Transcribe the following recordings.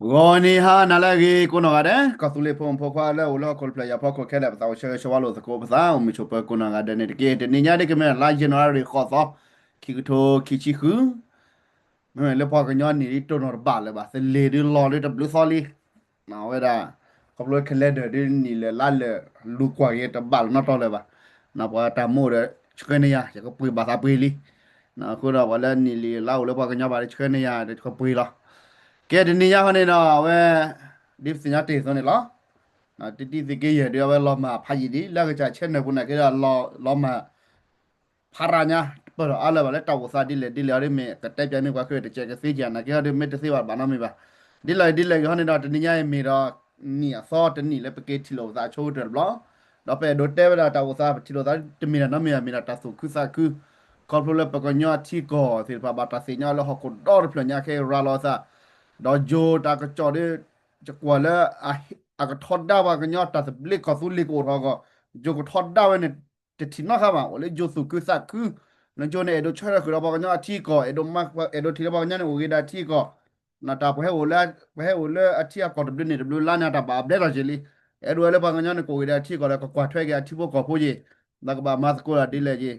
ဂီၤနံၤဟါနၤလၢအဂ့ၤ ကိးနီၢ်ဂၤဒဲး ကီၢ်သူလ့ၤဖိမုၣ်ဖိခွါလၢအိၣ်လၢဟီၣ်ခိၣ်တဖျၢၣ်ညါဖီခိၣ်ခဲလၢာ် ပသးအိၣ်ဆၢဂ့ၤဆၢဝါလိာ်သကိးပသး အိၣ်မုာ်ဆိးပၢၤကိးနီၢ်ဂၤဒဲးန့ၣ်တက့ၢ်. တနံၤညါဒ်ကမ့ၢ်လါ January ဃိးသီ ခံကထိခံဆံဃု မ့မ့ၢ်လၢပှၤကညီနံၣ်ဒ်တိၢ်နီၣ်တဘၣ်လၢၤဘၣ် သလ့ၤဒ်လီၤဒ်တဘျုးသီလံ. အဝဲဒၣ် ခီဖျိ calendar ဒ်နံၣ်လၢာ်လါလၢာ် လူၤကွၢ်က့ၤတဘၣ်လၢၤနီတတီၤလၢၤဘၣ်. ပှၤတၢ်မူဒီး ဆှၢန့ၢ်ယၤ ယကပှ့ၤဘၣ်သးပှ့ၤလံ. အဃိဒီးပှၤလၢနံၣ်လံာ်လါအိၣ်လၢပှၤကညီဘၣ်ဒီးဆှၢန့ၢ်ယၤဒီးကပှ့ၤလီၤ. ကဲ တနံၤညါဃီန့ၣ်ဒီး အဝဲ ဒ်ပသ့ၣ်ညါတ့ၢ်အသိးန့ၣ်လီၤ. တံတံသ့ၣ်က့ယဲၢ်ဒ်အဝဲလီၤမၢ်ဖးယံာ်ဒ် လၢအကစၢ် channel ပူၤန့ၣ်က့ဒီး လီၤမၢ် ဖးရၤညါ တပၢၢ်ဒီးအါလၢၤဘၣ်လၢတၢ်အိၣ်သးဒ်လဲၣ်ဒ်လဲၣ်အီၤဒ်မ့ၢ် ကတဲပၠးန့ၢ်ပှၤခဲအံၤတကဲးကသ့က့ၤ နာ်က့ဟီဒ်မ့ၢ်တသ့ဘၣ်ဘၣ်နီတမံၤဘၣ်. ဒ်လဲၣ်ဒ်လဲၣ်ဂ့ၤဟီန့ၣ်ဒီး တနံၤညါအံၤမ့ၢ်ဒီး နံၣ်အသီတနံၣ်လၢပက့ၤထံၣ်လိာ်ပသးအဆိကတၢၢ်တဘျီ, ဒီးပအဲၣ်ဒိးတဲဝဲဒၣ်တၢ်အိၣ်သးပထံၣ်လိာ်သးတမ့ၢ်တၢ်နီတမံၤဘၣ် မ့ၢ်ဒၣ်တၢ်သူၣ်ခုသးခု, ခီဖျိလၢပကညီအထံအကီၢ်သ့ၣ်တဖၣ်ဘၣ်တၢ်သ့ၣ်ညါလၢဟီၣ်ခိၣ်ဒီတဖျၢၣ်ညါခဲအံၤရၤလီၤအသး, ဒီးယိၤတၢ်ကစီၣ်ဒီး ယကွၢ်လၢ အကထီဒါပှၤကညီတၢ်သဘျ့ကီၢ်သူလ့ၤကအိၣ်ထီၣ်အဂီၢ်, ယိၤကထီဒါဝဲန့ၣ် တထံၣ်နီတခါဘၣ်, အိၣ်လၢယိၤသူၣ်ခုသးခု, လၢယိၤန့ၣ်အဲၣ်ဒိးဆၢထၢၣ်ဃုာ်ဒီးပှၤကညီအထံအကီၢ်, အဲၣ်ဒိး အဲၣ်ဒိးထံၣ်လၢပှၤကညီန့ၣ်အိၣ်ဂ့ၤဒီးအထံအကီၢ်, တၢ်ပဟဲအိၣ်လၢ ပဟဲအိၣ်လၢအထံအကီၢ်တဘျုးန့ၣ်တဘျုးလါန့ၣ် တၢ်ဘၣ်အဘျဲၣ်ထီၣ်က့ၤလံ, အဲၣ်ဒိးဝဲလၢပှၤကညီန့ၣ်ကအိၣ်ဂ့ၤဒီးအထံအကီၢ်ဒီးကကွၢ်ထွဲက့ၤအထံဖိကီၢ်ဖိက့ၤ, ဒီးကဘၣ်မၤသကိးတၢ်ဒ်လဲၣ်က့ၤ,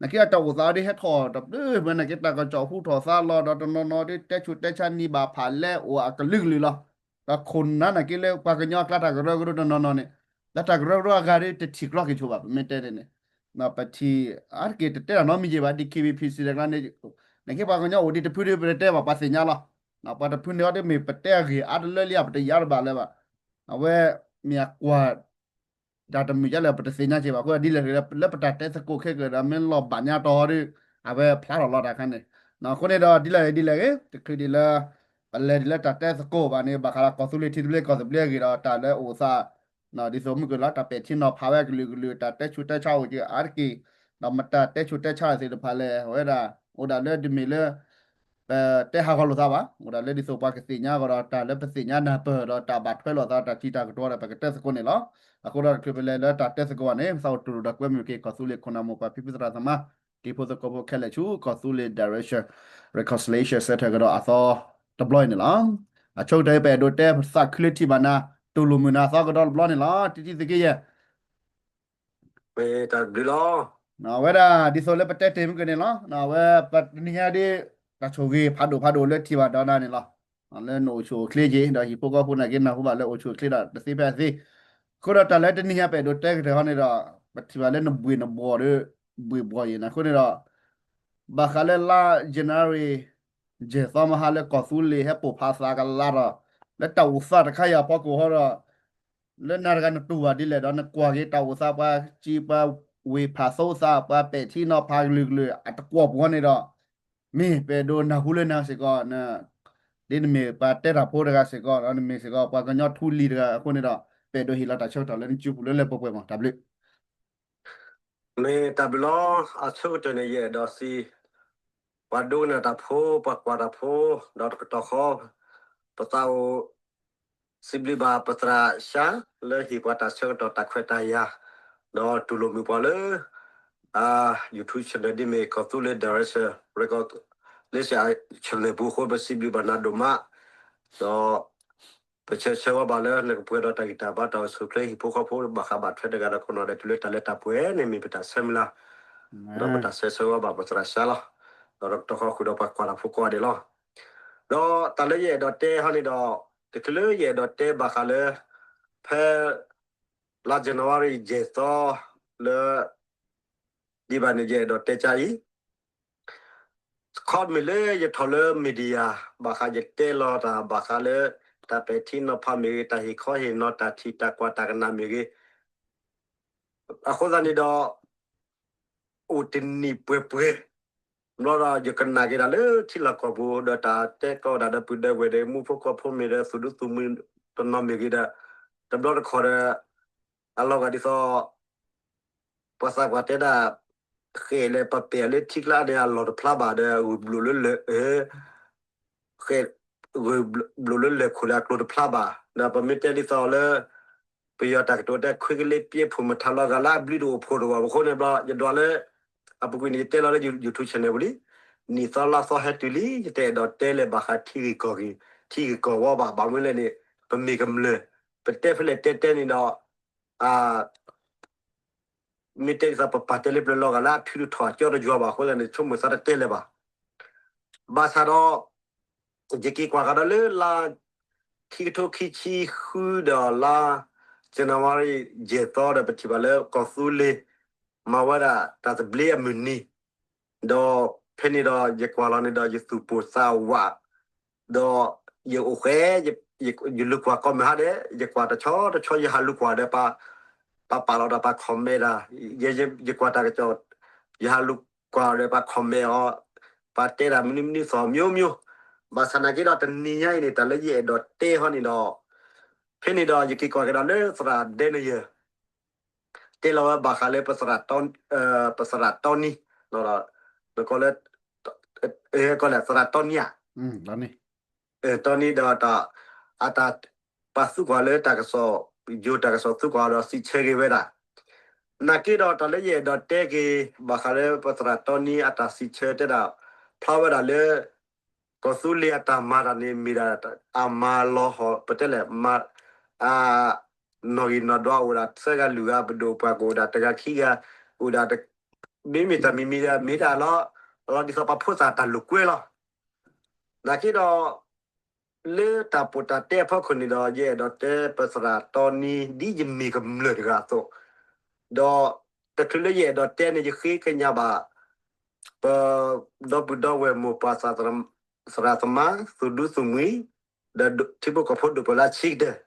နာ်က့အတၢ်အိၣ်သးဒ်ဟဲထီၣ်တဘျုးဖဲနာ်က့ တၢ်ကစီၣ်ဟူထီၣ်သါလီၤဒီးတနီၤနီၤဒ်တဲဆူးတဲဆါနံၤဘၣ်ဖးလဲၣ် အိၣ်အကလုာ်ကလုာ်လီၤ. ဒီးခိၣ်နၢ်နာ်က့လၢပှၤကညီအကျါတၢ်ကရၢကရိတနီၤနီၤန့ၣ်, လၢတၢ်ကရၢကရိအဂၤဒ်တထံၣ်ကြီက့ၤဆိဘၣ် ပမ့ၢ်တဲန့ၣ်န့ၣ်, ပထံၣ်အါတက့ၢ်တတဲတၢ်နီတမံၤက့ၤဘၣ် ဒ်ခံဘံဖံစံးတကျါန့ၣ်, နာ်က့ပှၤကညီအိၣ်ဒံးတဖုဒ်ပတတဲဘၣ် ပှၤသ့ၣ်ညါလီၤ. ပှၤတဖုန့ၣ်အီၤဒ်မ့ၢ်ပတဲအဂ့ၢ်အါတလၢလံ ပတယာ်တဘၣ်လၢၤဘၣ်. အဝဲမ့ၢ်အကွၢ် တၢ်တမုာ်ဒ်လဲၣ် ပတသ့ၣ်ညါက့ၤဘၣ်. အဃိဒ်လဲၣ်ဂ့ၤ လၢပတၢ်တဲသကိးခဲကဒီး မ့ၢ်လီၤဘၣ်ညါတီၤဒီး အဝဲဖျါထီၣ်လီၤတၢ်ခါန့ၣ်, အဃိန့ၣ်ဒီး ဒ်လဲၣ်ဂ့ၤဒ်လဲၣ်ဂ့ၤ တချုးဒံးလၢ ပလဲၤဒ်လၢတၢ်တဲသကိးဘၣ်န့ၣ် ဘၣ်ဃးလၢကီၢ်သူလ့ၤထံသဘျ့ကီၢ်သဘျ့အဂ့ၢ်ဒီး တၢ်လၢအိၣ်သး ဒ်သိးမုၢ်ကလီၤ တၢ်ပဲာ်ထံနီၤဖးဝဲအကလုာ်ကလုာ် တၢ်တဲဆူးတဲဆါအိၣ်က့ၤအါတက့ၢ်, ဒီးမတၤတဲဆူးတဲဆါသ့ၣ်တဖၣ်လဲၣ် အဝဲဒၣ် အိၣ်ဒၣ်လၢတမ့ၢ်လၢ ပတဲဟးဂီၤလိာ်သးဘၣ်, အိၣ်ဒၣ်လၢဒ်သိးပှၤကသ့ၣ်ညါအဂီၢ်ဒီး တၢ်လၢပသ့ၣ်ညါနၢ်ပၢၢ်ဒီးတၢ်ဘၣ်ထွဲလိာ်သးတၢ်ထံၣ်တၢ်ကတိၤဒီး ပကတဲသကိးန့ၣ်လီၤ. အဃိဒီးတချုးပလဲၤလၢတၢ်တဲသကိးဘၣ်န့ၣ် ပသးအိၣ်တူၢ်လိာ်ဒီးကွဲမုာ်က့ၤ ကီၢ်သူလ့ၤခိၣ်နၢ်မိၢ်ပၢ်ဖံဖုသရၣ်သမါ တံၤဖိသကိးဖိခဲလၢာ်ဆူ ကီၢ်သူလ့ၤ direction reconciliation center ကဒီးအသီတဘျီအံၤန့ၣ်လီၤ. အဆိကတၢၢ်ပအဲၣ်ဒိးတဲပသးခုလၢထံၣ်ဘၣ်နၤ တူၢ်လိာ်မုာ်နၤအသီကဒီးတဘျီန့ၣ်လီၤ. တံတံသ့ၣ်က့ယဲၢ် မ့ၢ်တၢ်ဘျုးလီၤ. အဝဲဒၣ်ဒ်သိးလၢပတဲတ့ၢ်မုၢ်ကန့ၣ်လီၤ. အဝဲပတနံၤညါဒ် တၢ်ဆိၣ်ဂ့ၤဖးဒိၣ်ဖးဒိၣ်လၢထံၣ်ဘၣ်ဒီးနၤန့ၣ်လီၤ. လၢနအိၣ်ဆူၣ်အိၣ်ချ့က့ၤ ဒီးဟံၣ်ဖိဃီဖိနာ်က့နၢ်ဟူဘၣ်လၢအိၣ်ဆူၣ်အိၣ်ချ့ဒီးတသ့ဖဲအသ့. အဃိဒီးတၢ်လၢတနံၤညါပအဲၣ်ဒိးတဲကတၢၢ်ဟီန့ၣ်ဒီး ပထံၣ်ဘၣ်လၢနဘှ့ၣ်နဘှီၣ်ဒီး ဘှ့ၣ်ဘှီၣ်အံၤန့ၣ် အဃိန့ၣ်ဒီး ဘၣ်ဃးလၢလါ January ယဲၢ်သီမဟါလၢကီၢ်သူလ့ၤဟဲပိာ်ဖးသးကလါဒီး လၢတၢ်အိၣ်သးတခါအံၤအဖီခိၣ်ဟီဒီး လၢနၤတဂၤနတူၢ်ဘၣ်ဒ်လဲၣ်ဒီး နကွၢ်က့ၤတၢ်အိၣ်သးပှၤစံးပှၤဝ့ၢ်ဖးသိသး ပှၤပဲာ်ထံနီၤဖးကလုာ်ကလုာ်အတကွီၢ်ပူၤဟီန့ၣ်ဒီး မ့ၢ်ပအဲၣ်ဒိးနၢ်ဟူလၢနၤစ့ၢ်ကီး ဒ်နမ့ၢ်ပှၤတဲတၢ်ဖိတဂၤစ့ၢ်ကီး ဒီးနမ့ၢ်စ့ၢ်ကီးပှၤကညီထူလံၤတဂၤအဃိန့ၣ်ဒီး ပအဲၣ်ဒိးဟ့ၣ်လီၤတၢ်ဆၢကတီၢ်လၢနစုပူၤလၢလၢပှဲၤပှဲၤမး တၢ်ဘျုး မ့ၢ်တၢ်ဘျုးလီၤ. အဆိကတၢၢ်န့ၣ် ယအဲၣ်ဒိးစံး ပှၤဒိကနၣ်တၢ်ဖိ ပှၤကွၢ်တၢ်ဖိ ဒီးတကတီၢ်ဃီ ပသးအိၣ် စံးဘျုးဘၣ်ပသရၣ်ၡါ လၢဟ့ၣ်ပှၤတၢ်ဆၢကတီၢ်တၢ်ခွဲးတၢ်ယာ် ဒီးတူၢ်လိာ်မုာ်ပှၤလၢ YouTube channel ဒ်မ့ၢ်ကီၢ်သူလ့ၤ direction reconciliation channel ပူၤအဃိ ပစံးဘျုးဘၣ်နၤဒိၣ်မး ဒီး ပဆၢဂ့ၤဆၢဝါဘၣ်လၢနကပှဲၤဒီးတၢ်ဂံၢ်တၢ်ဘါ တၢ်အိၣ်ဆူၣ်အိၣ်ချ့ ဟံၣ်ဖိဃီဖိ ဘၣ်ဃးဘၣ်ထွဲတဂၤဒီးကိးနီၢ်ဒဲး တုၤလၢတၢ်လၢတၢ်ပှဲၤန့ၣ် မ့ၢ်ပတၢ်ဆၢမုၢ်လၢ်, ဒီးပတၢ်ဆၢဂ့ၤဆၢဝါဘၣ်ပသရၣ်ၡါလီၤ. ဒီးတကတီၢ်ဃီဃုာ်ဒီးပှၤကွၢ်တၢ်ဖိကိးဂၤဒဲးလီၤ. ဒီးတၢ်လၢယအဲၣ်ဒိးတဲဟီန့ၣ်ဒီး တချုးလၢယအဲၣ်ဒိးတဲဘၣ်ဃးလၢ ဖဲ လါ January ယဲၢ်သီ လၢ ဒ်ဘၣ်န့ၣ် ယအဲၣ်ဒိးတဲကါအံၤ ခီမ့ၢ်လၢယထီၣ်လၢ media ဘၣ်ဃးယတဲလီၤတၢ်ဘၣ်ဃးလၢ တၢ်ပဲာ်ထံနီၤဖးမ့ၢ်ဂ့ၤ တၢ်ဟ့ၣ်ခီဟ့ၣ်နီၤ တၢ်ထံၣ်တၢ်ကွၢ်တၢ်ကနၣ်မ့ၢ်ဂ့ၤ အဃိသတးန့ၣ်ဒီး အိၣ်တနံၣ်ပှဲၤပှဲၤ ဘျီဒီးယကနၣ်က့ၤတၢ်လၢထံလီၢ်ကီၢ်ပူၤ ဒီးတၢ်တဲကီးဒၣ်ဒီးပုၢ်ဒီးဝဲၢ်ဒီး မူဖိခွါဖိမ့ၢ်ဒီး သူၣ်ဒူသူၣ်မုၢ်တနီၤမ့ၢ်ဂ့ၤဒီး တဘျီတခီၣ်ဒီး အလီၤဂာ်ဒ်သိး ပှၤသးပှၢ်တဲဒၣ် ဃဲၣ်လၢပပဲာ်အီၤလၢထံကျါန့ၣ် အလီၢ်တဖျါဘၣ်ဒီး ဂုၢ်ဘျိၣ်လၢလၢၢ် ဃဲၣ် ဂုၢ်ဘျိၣ်လၢလၢၢ်ခိၣ်လၢအကျိၤတဖျါဘၣ်. ဒီးပမ့ၢ်တဲဒ်သိးလၢ ပယီၤတၢ်ကတိၤတဲ ခွ့ကလ့ပျဲဖိမထါလီၤဂာ်လၢအဘျုးတအိၣ်ဖိတအိၣ်ဘၣ်အဃိန့ၣ်ဘျီ ယဒွးလၢ အပူၤကွံာ်န့ၣ် ယတဲလီၤလၢ YouTube channel ပူၤလံ. နံၣ်သီလါသီဟဲတုၤလံ ယတအဲၣ်ဒိးတဲလၢၤဘၣ်ဃးထံဂ့ၢ်ကီၢ်ဂ့ၢ် ထံဂ့ၢ်ကီၢ်ဝီဘၣ်, ဘၣ်မနုၤလဲၣ်န့ၣ် ပမ့ၢ်ကမျၢၢ် ပတဲဖဲလဲၣ်တဲတဲန့ၣ်ဒီး မ့ၢ်တဲဒ်သိး ပပာ်တဲလၢပျၢၤလီၤဂာ်လၢအဖုတထီၣ်အကၠီတယွၤဘၣ်အဃိသတးန့ၣ် ဆိကမိၣ်သးတတဲလၢၤဘၣ်. ဘၣ်ဆၣ်ဒီး ယက့ၤကွၢ်ကဒီးလၢလါ ခံကထိခံဆံဃုဒီးလါ January ယဲၢ်သီဒီး ပထံၣ်ဘၣ်လၢကီၢ်သူလ့ၤ မၤဝဲဒၣ်တၢ်သဘျ့အမုၢ်နံၤ, ဒီးဖဲန့ၣ်ဒီး ယကွၢ်လီၤန့ၣ်ဒီး ယသူၣ်ပိၢ်သးဝး ဒီးယအိၣ်ဃဲ ယလူၤကွၢ် comment ဟါဒဲး, ယကွၢ်တဆီတဆီ ယဟးလူၤကွၢ်ဒီး ပှၤပာ်လီၤတၢ် ပှၤ comment တၢ်, ယကွၢ်တၢ်ကစီၣ် ယဟးလူၤကွၢ်ဒီး ပှၤ comment အီၤ, ပှၤတဲတၢ်မနုၤမနုၤသီၣ် မျိုးမျိုး, ဘၣ်ဆၣ်နာ်က့ဒီး တနံၤညါအံၤန့ၣ် တၢ်လၢယအဲၣ်ဒိးတဲဟီန့ၣ်ဒီး ဖဲန့ၣ်ဒီး ယက့ၤကွၢ်ကဒီးလၢသရၣ် Daniel တဲလီၤဝဲဘၣ်ဃးလၢ ပသရၣ်တီနံ, နကီလၢ ကီလၢ သရၣ်တီနံဧါ, တီနံဒီး အတၢ် ပှၤသူကွၢ်လၢတၢ်ကစီၣ်, ယိၤတၢ်ကစီၣ်သူကွၢ်ဒီး စံးဆၢက့ၤဝဲဒၣ်, နာ်က့ဒီး တၢ်လၢယအဲၣ်ဒိးတဲက့ၤ ဘၣ်ဃးလၢ ပသရၣ်တီနံ အတၢ်စံးဆၢတဲဒၣ် ဖျါဝဲဒၣ်လၢ ကီၢ်သူလ့ၤအတၢ်မၤတၢ်န့ၣ် မ့ၢ်ဒၣ်အမၤလီၤဟီၣ် ပတဲလဲၣ် မၤ နီၣ်ဂံၢ်နီၣ်ဒွးအိၣ်ဒၣ်သၢဂၤလွံၢ်ဂၤ ပဒိၣ်ပှၤကအိၣ်ဒၣ်တဂၤခံဂၤ အိၣ်ဒၣ် မ့မ့ၢ်တၢ်မံၤမံၤဒီး မ့ၢ်ဒၣ်လီၤ လီၤဒ်သိးပှၤဖိသၣ်တၢ်လိာ်ကွဲလီၤ. နာ်က့ဒီး လၢတၢ်ပိာ်တၢ်တဲအဖီခိၣ်န့ၣ်ဒီး ယအဲၣ်ဒိးတဲပသရၣ်တီနံ ဒ်ယမ့ၢ်ကမျၢၢ်တဂၤအသိး, ဒီးတချုးလၢယအဲၣ်ဒိးတဲန့ၣ် ယဃ့ကညးဘၣ် ပဒီပုၢ်ဒီဝဲၢ်မိၢ်ပၢ်သရၣ်သမါ သူၣ်ဒူသူၣ်မှံၤ ဒီးထံဖိကီၢ်ဖိဒိၣ်ပှၤလၢအဆံးကတၢၢ်,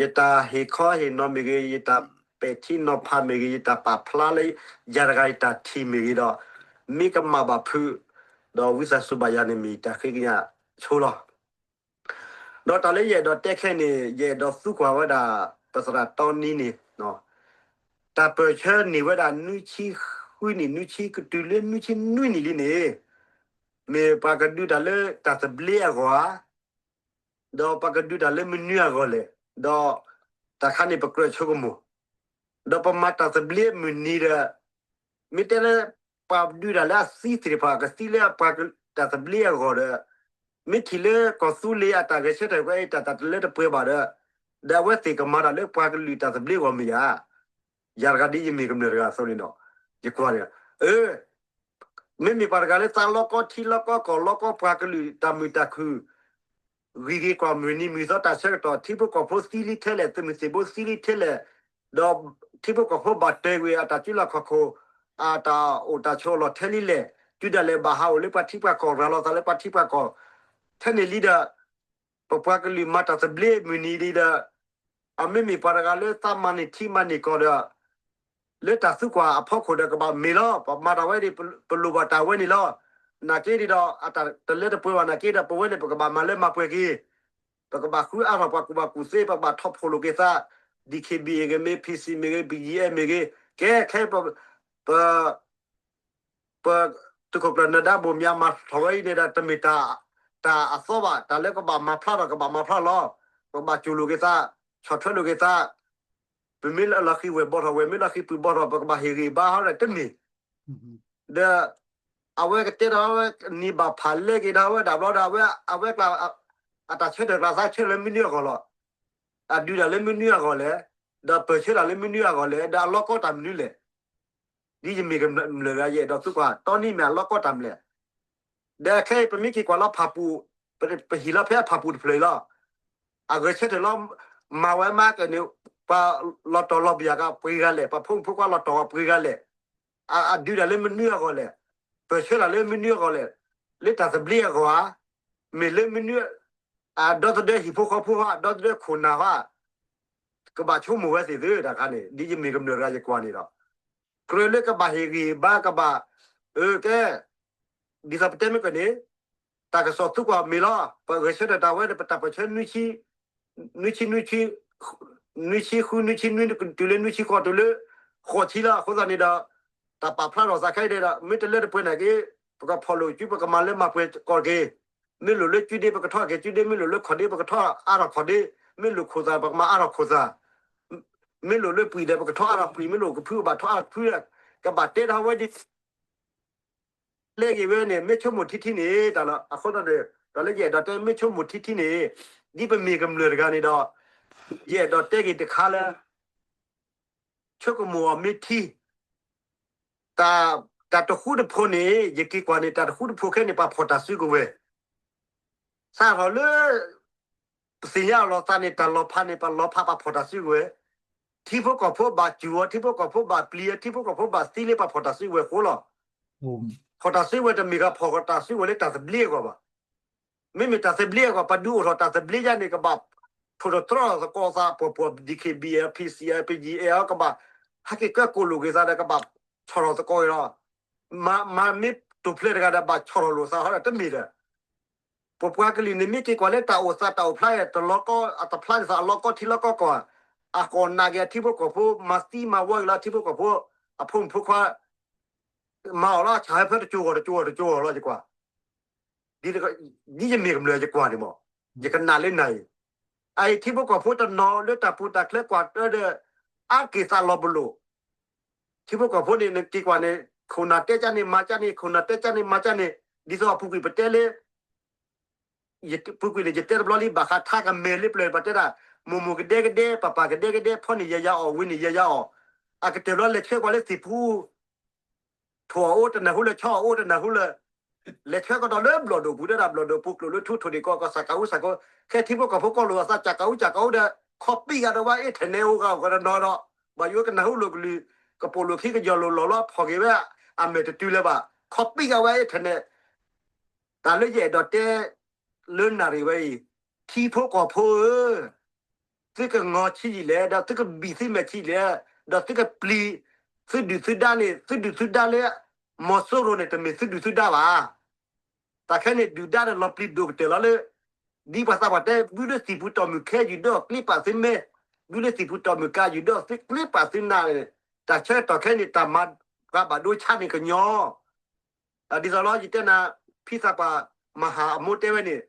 ယတၢ်ဟ့ၣ်ခီဟ့ၣ်နီၤမ့ၢ်ဂ့ၤ, ယတၢ်ပဲာ်ထံနီၤဖးမ့ၢ်ဂ့ၤ, ယတၢ်ပာ်ဖျါလၢယၤတဂၤယတၢ်ထံၣ်မ့ၢ်ဂ့ၤဒီး မ့ၢ်ကမၣ်ဘၣ်ဖုး ဒီးဝံသးစူၤဘၣ်ယၤန့ၣ် မ့ၢ်ယတၢ်ဃ့ကညးဆိလီၤ. ဒီးတၢ်လၢယအဲၣ်ဒိးတဲခဲအံၤန့ၣ် ယအဲၣ်ဒိးသံကွၢ်ဝဲဒၣ် ပသရၣ်တီနံန့ၣ်, တၢ်ပၢၢ်ဆၢန့ၢ်ဝဲဒၣ်နွံဆံဃုနံၣ်, နွံဆံကတုၤလၢ နွံဆံနွံနံၣ်လံန့ၣ်, မ့ၢ်ပှၤကဒုးတၢ်လၢတၢ်သဘျ့အဂီၢ်ဧါ, ဒီးပှၤကဒုးတၢ်လၢမနုၤအဂီၢ်လဲၣ်, ဒီးတၢ်ခါန့ၣ် ပကြၢးဆိကမိၣ်, ဒီးပမၤတၢ်သဘျ့မုၢ်နံၤဒီး မ့ၢ်တဲလၢ ပှၤဒုးတၢ်လၢအသံသ့ၣ်တဖၣ် ကသံလၢပှၤတၢ်သဘျ့အဂီၢ်ဒီး မ့ၢ်ထံၣ်လၢကီၢ်သူလ့ၤအတၢ်ဂဲၤဆၢထၢၣ်ဝဲအံၤ တၢ်တလၢတပှဲၤဘၣ်ဒီး, ဒီးအဝဲသ့ၣ်ကမၤတၢ်လၢပှၤကလုာ်တၢ်သဘျ့အဂီၢ်မ့ၢ်ဧါ. ယၤတဂၤဒ်ယမ့ၢ်ကမျၢၢ်တဂၤအသိးန့ၣ်ဒီး ယကွၢ်န့ၣ်, အၢ မ့မ့ၢ်ပှၤတဂၤလၢသးလီကီထံလီကီကီၢ်လီကီပှၤကလုာ်တၢ်မုာ်တၢ်ခုၣ် ဂံၢ်ဂ့ၤကွၢ်မုၢ်နံၤမုၢ်သီတၢ်ဆၢကတီၢ် ထံဖိကီၢ်ဖိသံလံထဲလဲၣ် သုးမုၢ်သံၣ်ဘိသံလံထဲလဲၣ်, ဒီးထံဖိကီၢ်ဖိဘၣ်တ့ၢ်ကွံာ်အတၢ်စုလီၢ်ခီၣ်ခိၣ် အတၢ်အိၣ်တၢ်ဆိးအလီၢ်ထဲလံလဲၣ်, တုၤဒၣ်လဲာ်ဘၣ်ဟးအိၣ်လၢပှၤထံပှၤကီၢ် ရၤလီၤသးလၢပှၤထံပှၤကီၢ် ထဲန့ၣ်လံဒီး ပပှၤကလုာ်မၤတၢ်သဘျ့မုၢ်နံၤလံဒီး အမ့မ့ၢ်ပှၤတဂၤလၢသးမၤန့ၢ်ထံမၤန့ၢ်ကီၢ်ဒီး လၢတၢ်သံကွၢ်အဖီခိၣ်ဒီးကဘၣ်မ့ၢ်လီၤ. ပမၤတၢ်ဝဲဒၣ် ပလိၣ်ဘၣ်တၢ်ဝဲန့ၣ်လီၤ. နာ်က့ဒ်ဒီး အတၢ်တလၢတပှဲၤဘၣ်နာ်က့ဒီး ပဝဲန့ၣ် ပကဘၣ်မၤလၢမၤပှဲၤက့ၤ, ပကဘၣ်ဃုအါထီၣ်ပှၤကူၣ်ဘၣ်ကူၣ်သ့, ပကဘၣ်ထီၣ်ဖှိၣ်လိာ်က့ၤသး, DKBA မ့ၢ်ဂ့ၤ PC မ့ၢ်ဂ့ၤ BGF မ့ၢ်ဂ့ၤ, ကဲခဲ ပ ပသုးခိၣ်ကျၢၢ်နၢၤဒါဘိၣ်မၠးမၤထီၣ်ဝဲအံၤန့ၣ်ဒီး တမ့ၢ်တၢ်အသီဘၣ်, တၢ်လၢကဘၣ်မၤဖျါထီၣ် ကဘၣ်မၤဖျါလီၤ. ပကဘၣ်စူၢ်လိာ်က့ၤသး, ဆီၣ်ထွဲလိာ်က့ၤသး, ပမ့ၢ်လီၤဃံၤဝဲၢ်ဘီထီၣ်ဝဲၢ်, မ့ၢ်လီၤဃံၤပုၢ်ဘီထီၣ် ပကဘၣ်ဟ့ၣ်ဂံၢ်ဘါဟီဒီးတမ့ၢ်, ဒီး အဝဲကတဲဒီးဝဲ နံၤဘၣ်ဖးလဲက့ၤဒီးဝဲဒၣ်ဘျီဒီး အဝဲ အဝဲကျါ အတၢ်ဆၢထၢၣ်ကျါသးဆၢထၢၣ်လၢမနုၤအဂီၢ်လီၤ. အဒုးတၢ်လၢမနုၤအဂီၢ်လဲၣ်, ဒီးပၢၢ်ဆၢတၢ်လၢမနုၤအဂီၢ်လဲၣ်, ဒီးအလီၢ်ကီတၢ်မနုၤလဲၣ်. ဒ်ယမ့ၢ်ကမျၢၢ်ဂၤ ယအဲၣ်ဒိးသံကွၢ် တီနံမ့ၢ်အလီၢ်ကီတၢ်မနုၤလဲၣ်. ဒီးခဲအံၤပမ့ၢ်က့ၤကွၢ်လၢဖၣ်ပူၣ်, ပဟ့ၣ်လီၤဖဲအဖၣ်ပူၣ်တဖျၢၣ်အံၤလီၤ. အဂဲၤဆၢထၢၣ်လီၤ, မၤဝဲမၤကန့ၣ် ပှၤလီၤတီၤလီၤပယၢ်ကပှ့ၤဂၤလဲၣ်, ပှၤဖိမုၣ်ဖိခွါလီၤတီၤကပှ့ၤဂၤလဲၣ်. အဒုးတၢ်လၢမနုၤအဂီၢ်လဲၣ်, ပၢၢ်ဆၢတၢ်လၢမနုၤအဂီၢ်လဲၣ်, လၢတၢ်သဘျ့အဂီၢ်ဧါ, မ့ၢ်လၢမနုၤ, အဒီသဒၢဟံၣ်ဖိဃီဖိဧါ, ဒီသဒၢခိၣ်နၢ်ဧါ, ကဘၣ်ဆိကမိၣ်ဝဲသ့ၣ်သုတၢ်ခါန့ၣ် ဒ်ယမ့ၢ်ကမျၢၢ်တဂၤယကွၢ်န့ၣ်ဒီး ကြၢးလၢကဘၣ်ဟ့ၣ်ဂံၢ်ဘါကဘၣ်, အၢ ကဲ ဒ်သိးပတဲမ့ၢ်ကန့ၣ်, တၢ်ကစီၣ်သံကွၢ်မ့ၢ်လီၤ, ပဂဲၤဆၢထၢၣ်တၢ်ဝဲန့ၣ် ပတၢ်ပၢၢ်ဆၢ နွံဆံ, နွံဆံ, နွံဆံဃု, နွံဆံနွံ, တုၤလၢနွံဆံဃိး, တုၤလၢဃိးဆံလီၤ. အဃိသတးန့ၣ်ဒီး တၢ်ပာ်ဖျါထီၣ်သးခဲအံၤဒီး မ့ၢ်တလၢတပှဲၤနာ်က့ ပကဖီၣ်လိာ်စု ပကမၤလၢမၤပှဲၤကီၢ်တက့ၢ်. မ့ၢ်လိၣ်လၢကုဒ့ ပကထီၣ်က့ၤကုဒ့, မ့ၢ်လိၣ်လၢခီၣ်ဒ့ ပကထီၣ်အါထီၣ်ခီၣ်ဒ့, မ့ၢ်လိၣ်ခိၣ်သၣ် ပကမၤအါထီၣ်ခိၣ်သၣ်, မ့ၢ်လိၣ်လၢပှံာ်ဒီး ပကထီၣ်အါထီၣ်ပှံာ်, မ့ၢ်လိၣ်ကဖု ပဘၣ်ထီၣ်အါထီၣ်ဖု, ကဘၣ်တဲထီၣ်ဝဲဒ် လဲက့ၤဝဲန့ၣ် မ့ၢ်ဆိကမိၣ်ထံထံန့ၣ် တၢ်လီၤ. အဃိသတးန့ၣ် ဒီးလၢယအဲၣ်ဒိးတဲမ့ၢ်ဆိကမိၣ်ထံထံန့ၣ်, ဒ်ပမ့ၢ်ကမျၢၢ်တဂၤန့ၣ်ဒီး, ယအဲၣ်ဒိးတဲက့ၤတခါလၢ ဆိကမိၣ်အီၤမ့ၢ်ထံ, တၢ်တဃူတဖိးန့ၣ် ယက့ၤကွၢ်န့ၣ် တၢ်တဃူတဖိးခဲန့ၣ် ပှၤဖီၣ်တၢ်စုကဝဲၤ, စးထီၣ်လၢ ပသ့ၣ်ညါအီၤလီၤသးန့ၣ် တၢ်လီၤဖးန့ၣ် ပလီၤဖးပှၤဖီၣ်တၢ်စုကဝဲၤ, ထံဖိကီၢ်ဖိဘၣ်စူၤအီၤ ထံဖိကီၢ်ဖိဘၣ်ပျံၤအီၤ ထံဖိကီၢ်ဖိဘၣ်သံလၢပှၤဖီၣ်တၢ်စုကဝဲၤအဃိလီၤ. ဖီၣ်တၢ်စုကဝဲၤတမ့ၢ်ဂ့ၤ ဖီၣ်တၢ်စုကဝဲၤလၢတၢ်သဘျ့အဂီၢ်ဘၣ်. မ့မ့ၢ်တၢ်သဘျ့အဂီၢ် ပှၤဒုးအိၣ်ထီၣ်တၢ်သဘျ့ယါန့ၣ် ကဘၣ်ထိၣ်သတြီထီၣ်သကိးသး ပှီၢ်ပှီၢ် DKBA PC PGL ကဘၣ် ဟဲက့ၤကၢကိၣ်လိာ်က့ၤသးဒီး ကဘၣ်ဆီၣ်ထီၣ်သကိးက့ၤလီၤ. မၤမ့ၢ်တိာ်ဖျဲးတဂၤဒီး ဘၣ်ဆီၣ်ထီၣ်လိာ်သးဟီဒီးတမ့ၢ်ဒီး ပပှၤကလုာ်န့ၣ် မ့ၢ်က့ၤကွၢ်လၢတၢ်အိၣ်သးတၢ်အိၣ်ဖျါ တလီၤကီ အတဖျါန့ၢ်သးအလီၤကီထံလီၤကီကီၢ်, အကိၢ်နာ်က့ၤအထံဖိကီၢ်ဖိ မၤသံမၤဝီက့ၤလီၤ ထံဖိကီၢ်ဖိ အဖိမုၣ်ဖိခွါ မၤအီၤလီၤ ဆၣ်ဟဲဖဲတကၠိဂီၢ်တကၠိဂီၢ်တကၠိဂီၢ်လီၤ ယကွၢ် ဒ်ယမ့ၢ်ကမျၢၢ်ယကွၢ်န့ၣ်မး, ယကနၣ်လၢနၤအံၤ, အအံၤထံဖိကီၢ်ဖိတနီၤလၢတၢ်ပူၤတၢ်ချၢကွၢ်တၢ်ဒီး အါက့ၤသးလီၤပလိာ်, ထံဖိကီၢ်ဖိန့ၣ် နက့ၤကွၢ်န့ၣ် ခိၣ်နၢ်တဲကၢ်န့ၣ်မၤကၢ်န့ၣ် ခိၣ်နၢ်တဲကၢ်န့ၣ်မၤကၢ်န့ၣ် ဒ်သိးအပူၤကွံာ်ပတဲလၢ ပူၤကွံာ်န့ၣ် ယတဲတဘျီလံ ဘၣ်ဃးထါကမဲာ်လၢပျၢၤပတဲဒၣ် မိၢ်မိၢ်ကဒဲကဒဲ ပၢ်ပၢ်ကဒဲကဒဲ ဖီန့ၢ်ယဲယၤအီၣ် ဝံၤန့ၢ်ယဲယၤအီၣ်, အကတၢၢ်ဘျီလဲၤဆှၢကွၢ်လၢသ့ၣ်ဖူ ထိၣ်အီၤအိၣ်တနၢ်ဟူလၢ ဆီအီၤအိၣ်တနၢ်ဟူလၢ လဲၤဆှၢကဒီးလၢဘျီၣ်ဒိၣ်ပူၤ တဲဒၣ်ဘျီၣ်ဒိၣ်ပူၤကျိာ်လၢထူထိၣ်ဒံးကီၢ် ကီၢ်စၢ်ကးအူစၢ်ကီ ခဲထံဖိကီၢ်ဖိကီၢ်လိာ်အသး ကၢ်ကးအူကၢ်ကီအူဒီး ခီပံးဂၤဒီးဝဲ internet အိၣ်ဂၤအိၣ်ကဒီးနီၤဒီး ဘၣ်ယိၣ်ကနၢ်ဟူလိာ်ကလုၢ် ကပိာ်လိာ်ခံကယီၤလိာ်လီၤလီၤ ဖီၣ်က့ၤဝဲ အမဲာ်တတုၤလၢၤဘၣ် ခီပံးဂၤဝဲ internet တၢ်လၢယအဲၣ်ဒိးတဲ လၢနၣ်ရံၣ်ဝဲအံၤ, ထံဖိကီၢ်ဖိဧၢ, သုကငီၤဆံးယံာ်လဲၣ်, ဒီးသုကဘံၣ်သုမဲာ်ဆံးယံာ်လဲၣ်, ဒီးသုကပျံၤသုဒုၣ်သုဒါန့ၣ်, သုဒုၣ်သုဒါလၢ မီၤစိရိၤန့ၣ် တမ့ၢ်သုဒုၣ်သုဒါဘၣ်. တၢ်ခဲန့ၣ် ဒုၣ်ဒါန့ၣ်လီၤပျံၤဒိၣ်ကတၢၢ်လီၤလၢ ဒ်ပှၤသးပှၢ်တဲ ဘုလၢသံၣ်ပူၤတီၢ်မုၢ်ခဲ ယူၢ်ဒိၣ်ကျ့ပာ်သုမဲ, ဘုလၢသံၣ်ပူၤတီၢ်မုၢ်ကါ ယူၢ်ဒိၣ်သုကျ့ပာ်သုနၤ, တၢ်ဆၢကတီၢ်ခဲန့ၣ် တၢ်မၤပှၤဘၣ်ဒိဆါန့ၣ်ကညီ ဒ်သိးလီၤ ယတဲနၤ ဖံသးပှၢ်မဟါအမိၢ်တဲဝဲန့ၣ်,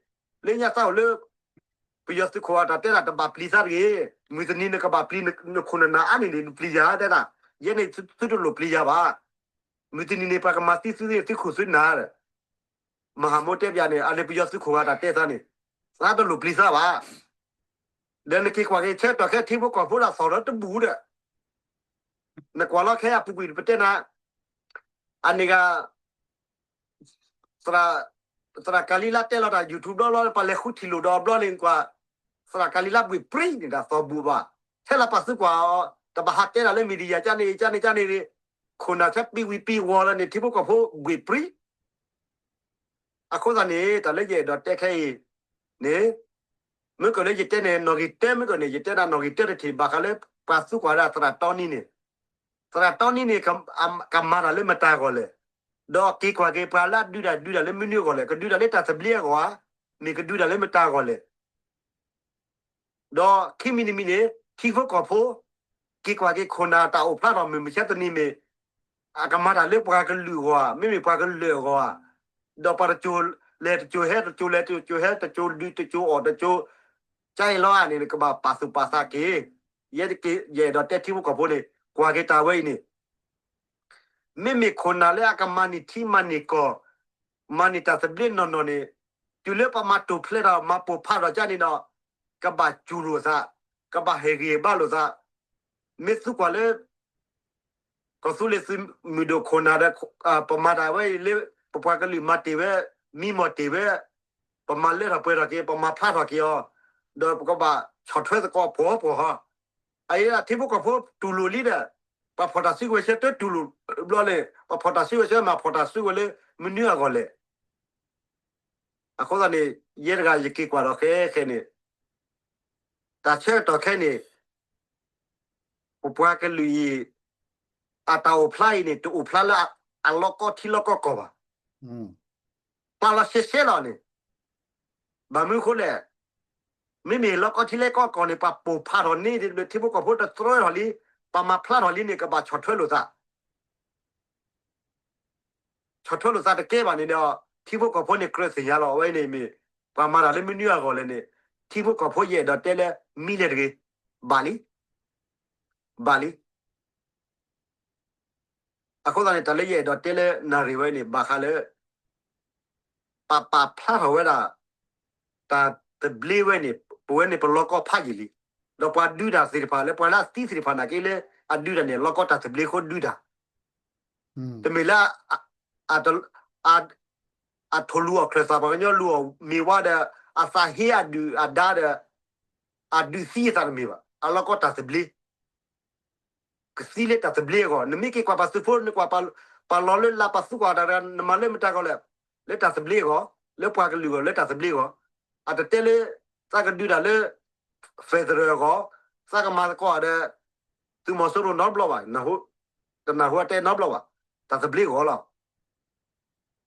လၢညါသးအိၣ်လၢ ပယီၤသုးခိၣ်အတၢ်တဲဒၣ်တဘၣ်ပျံၤသးတဂ့ၤ, မုၢ်တနံၤနကဘၣ်ပျံၤနခိၣ်နနၢ်အါန့ၣ်န့ၣ် နပျံၤယၤတဲဒၣ်, ယဲန့ၣ်သုတလိၣ်ပျံၤယၤဘၣ်, မုၢ်တနံၤန့ၣ် ပှၤကမၤသံသုသ့ၣ်သုခိၣ်သုနၢ် မဟါမိၢ်တဲပျးန့ၣ် အန့ၣ်ပယီၤသုးခိၣ်ဂၤတၢ်တဲသးန့ၣ်, သးတလိၣ်ပျံၤသးဘၣ်. ဒီးနက့ၤကွၢ်က့ၤဆၢကတီၢ်ခဲထံဖိကီၢ်ဖိဒၣ်သီၣ်ဒီးတဘူၣ်ဒီး, နကွၢ်လီၤခဲအပူၤကွံာ်ပတဲနၤ, အန့ၣ်ဂၤ သရၣ်ကၤလံၤလါတဲလီၤတၢ် YouTube ဘျီလီၤ ပှၤလဲၤဃုထံၣ်လိာ်ဒီးအဘျီန့ၣ်ကွၢ်, သရၣ်ကၤလံၤလါဘှ့ၣ်ပြံန့ၣ် တၢ်သီၣ်ဘူၣ်ဘၣ်, ထဲလၢပှၤသုးကွၢ်အီၤ တဘၣ်ဟးတဲဒၣ်လၢ media ကန့ၣ် ကန့ၣ် ကန့ၣ် ခိၣ်နၢ်ဆဲပံဝံၤပံဝီၤလၢန့ၣ် ထံဖိကီၢ်ဖိဘှ့ၣ်ပြံ အဃိသတးန့ၣ် တၢ်လၢယအဲၣ်ဒိးတဲခဲအံၤန့ၣ်, မ့ၢ်ကီးလၢယတဲန့ၣ် နီၣ်ဂံၢ်တၢ မ့ၢ်ကီးန့ၣ် ယတဲဒၣ်နီၣ်ဂံၢ်တၢတထံၣ် ဘၣ်ဃးလၢပှၤသူကွၢ်ဒၣ်သရၣ်တီနံန့ၣ်, သရၣ်တီနံန့ၣ် ကမၤတၢ်လၢမတၤအဂီၢ်လဲၣ်, ဒီးက့ၤကွၢ်က့ၤပှၤလၢအဒုးတၢ်ဒုးတၢ်လၢမနုၤအဂီၢ်လဲၣ်, ကဒုးတၢ်လၢတၢ်သဘျ့အဂီၢ်ဧါ, မ့ၢ်ကဒုးတၢ်လၢမတၤအဂီၢ်လဲၣ် ဒီးခံမံၤတမံၤန့ၣ် ထံဖိကီၢ်ဖိ က့ၤကွၢ်က့ၤခိၣ်နၢ်တၢ်အိၣ်ဖျါထီၣ်မုၢ်မဆါတနံၤမ့ၢ် အကမၤတၢ်လၢပှၤကလုာ်အဂီၢ်ဧါ, မ့မ့ၢ်ပှၤကလုာ်အဂီၢ်ဧါ, ဒီးပှၤတစိၤလဲၤတစိၤဟဲ တစိၤလဲၤတစိၤဟဲ တစိၤဒုးတစိၤအီၣ်တစိၤ ကၢအံၤလီၤဧါန့ၣ် ကဘၣ်ပာ်သူၣ်ပာ်သးက့ၤ, ယဲတက့ၢ် ယအဲၣ်ဒိးတဲထံဖိကီၢ်ဖိန့ၣ် ကွၢ်က့ၤတၢ်ဝဲအံၤန့ၣ် မ့မ့ၢ်ခိၣ်နၢ်လၢအကမၤန့ၢ်ထံမၤန့ၢ်ကီၢ်, မၤန့ၢ်တၢ်သဘျ့နီၢ်နီၢ်န့ၣ်, တုၤလၢပမၤတိာ်ဖျဲးထီၣ် မၤပိာ်ဖးထီၣ်ကၢန့ၣ်ဒီး, ကဘၣ်စူၤလိာ်သး, ကဘၣ်ဟ့ၣ်ဂံၢ်ဟ့ၣ်ဘါလိာ်သး, မ့ၢ်သုကွၢ်လၢ ကီၢ်သူလ့ၤသုးမုၢ်ဒိၣ်ခိၣ်နၢ်ဒီး ပမၤတၢ်ဝဲအံၤလၢ ပပှၤကလုာ်မၤတ့ၢ်ဝဲ, မံမီၢ်တ့ၢ်ဝဲ, ပမၤလၢထီၣ်ပှဲၤထီၣ်က့ၤ ပမၤဖျါထီၣ်က့ၤအီၤ, ဒီးပကဘၣ်ဆီၣ်ထွဲသကိးပှီၤပှီၤဟီ, အအံၤထံဖိကီၢ်ဖိတူၢ်လိာ်လံဒီး, ပှၤဖီၣ်တၢ်စုကဝဲၤဆၢတတူၢ်လိာ်ဘျီန့ၣ် ပှၤဖီၣ်တၢ်စုကဝဲၤဆၢမ့ၢ်ဖီၣ်တၢ်စုကဝဲၤလၢမနုၤအဂီၢ်လဲၣ် အဃိသတးန့ၣ် ယဲတဂၤယက့ၤကွၢ်ဒီးဃဲဃဲန့ၣ်, တၢ်ဆၢကတီၢ်ခဲန့ၣ်, ပပှၤကလုာ်အံၤ အတၢ်အိၣ်ဖျါအံၤန့ၣ် တအိၣ်ဖျါလၢအလီၢ်ကီထံလီၢ်ကီကီၢ်ဘၣ်. ပာ်လီၤရှဲရှဲလီၤန့ၣ်, ဘၣ်မနုၤအဃိလဲၣ်, မ့မ့ၢ်လီၢ်ကီထံလီၢ်ကီကီၢ်န့ၣ် ပှၤပိာ်ဖးထီၣ်န့ၣ် ထံဖိကီၢ်ဖိတတြီထီၣ်လံ, ပှၤမၤဖျါထီၣ်လံန့ၣ် ကဘၣ်ဆီၣ်ထွဲလိာ်သး ဆီၣ်ထွဲလိာ်သးတကဲဘၣ်န့ၣ်ဒီး ထံဖိကီၢ်ဖိန့ၣ်ကြၢးသ့ၣ်ညါလီၤ. အဝဲန့ၣ်မ့ၢ် ပှၤမၤတၢ်လၢမနုၤအဂီၢ်လဲၣ်န့ၣ်, ထံဖိကီၢ်ဖိယအဲၣ်ဒိးတဲလၢ မံလဲၣ်တဂ့ၤ, ဘၣ်လံ, ဘၣ်လံ. အဃိသတးန့ၣ် တၢ်လၢယအဲၣ်ဒိးတဲလၢနၣ်ရံၣ်ဝဲန့ၣ် ဘၣ်ဃးလၢ ပပာ်ဖျါထီၣ်ဝဲဒၣ် တၢ်သဘျ့ဝဲန့ၣ် ပဝဲန့ၣ်ပလီၢ်ကီၢ်ဖးယံာ်လံ. ဒီးပှၤဒုးတၢ်သ့ၣ်တဖၣ်လၢပှၤလၢအသံသ့ၣ်တဖၣ်နာ်က့လၢ အဒုးတၢ်န့ၣ် လီၢ်ကီၢ်တၢ်သဘျ့အဃိဒုးတၢ် တမ့ၢ်လၢ အ အ အထိၣ်လူၤအီၣ်ချၢၣ်သး ပှၤကညီလူၤအီၣ်မ့ၤဝါဒီး အသးဟ့အဒုၣ်အဒါဒီး အဒုးသံအသးတမ့ၢ်ဘၣ်. အလီၢ်ကီၢ်တၢ်သဘျ့ ကသံလၢတၢ်သဘျ့အဂီၢ်, နမ့ၢ်က့ၤကွၢ်ပှၤသုးဖိ နကွၢ်ပှၤလီၤလၢလၢပှၤသူကွၢ်တၢ် နမၤလၢမတၤဂီၢ်လဲၣ်, လၢတၢ်သဘျ့အဂီၢ်, လၢပှၤကလုာ်အဂီၢ် လၢတၢ်သဘျ့အဂီၢ်, အတတဲလၢ သးကဒုးတၢ်လၢ federal အဂီၢ်, သးကမၤသကိးဒီး သုးမီၤစိရိၤနီတဘျီဘၣ်, တနၢ်ဟူအတဲနီတဘျီဘၣ်, တၢ်သဘျ့အဂီၢ်လီၤ.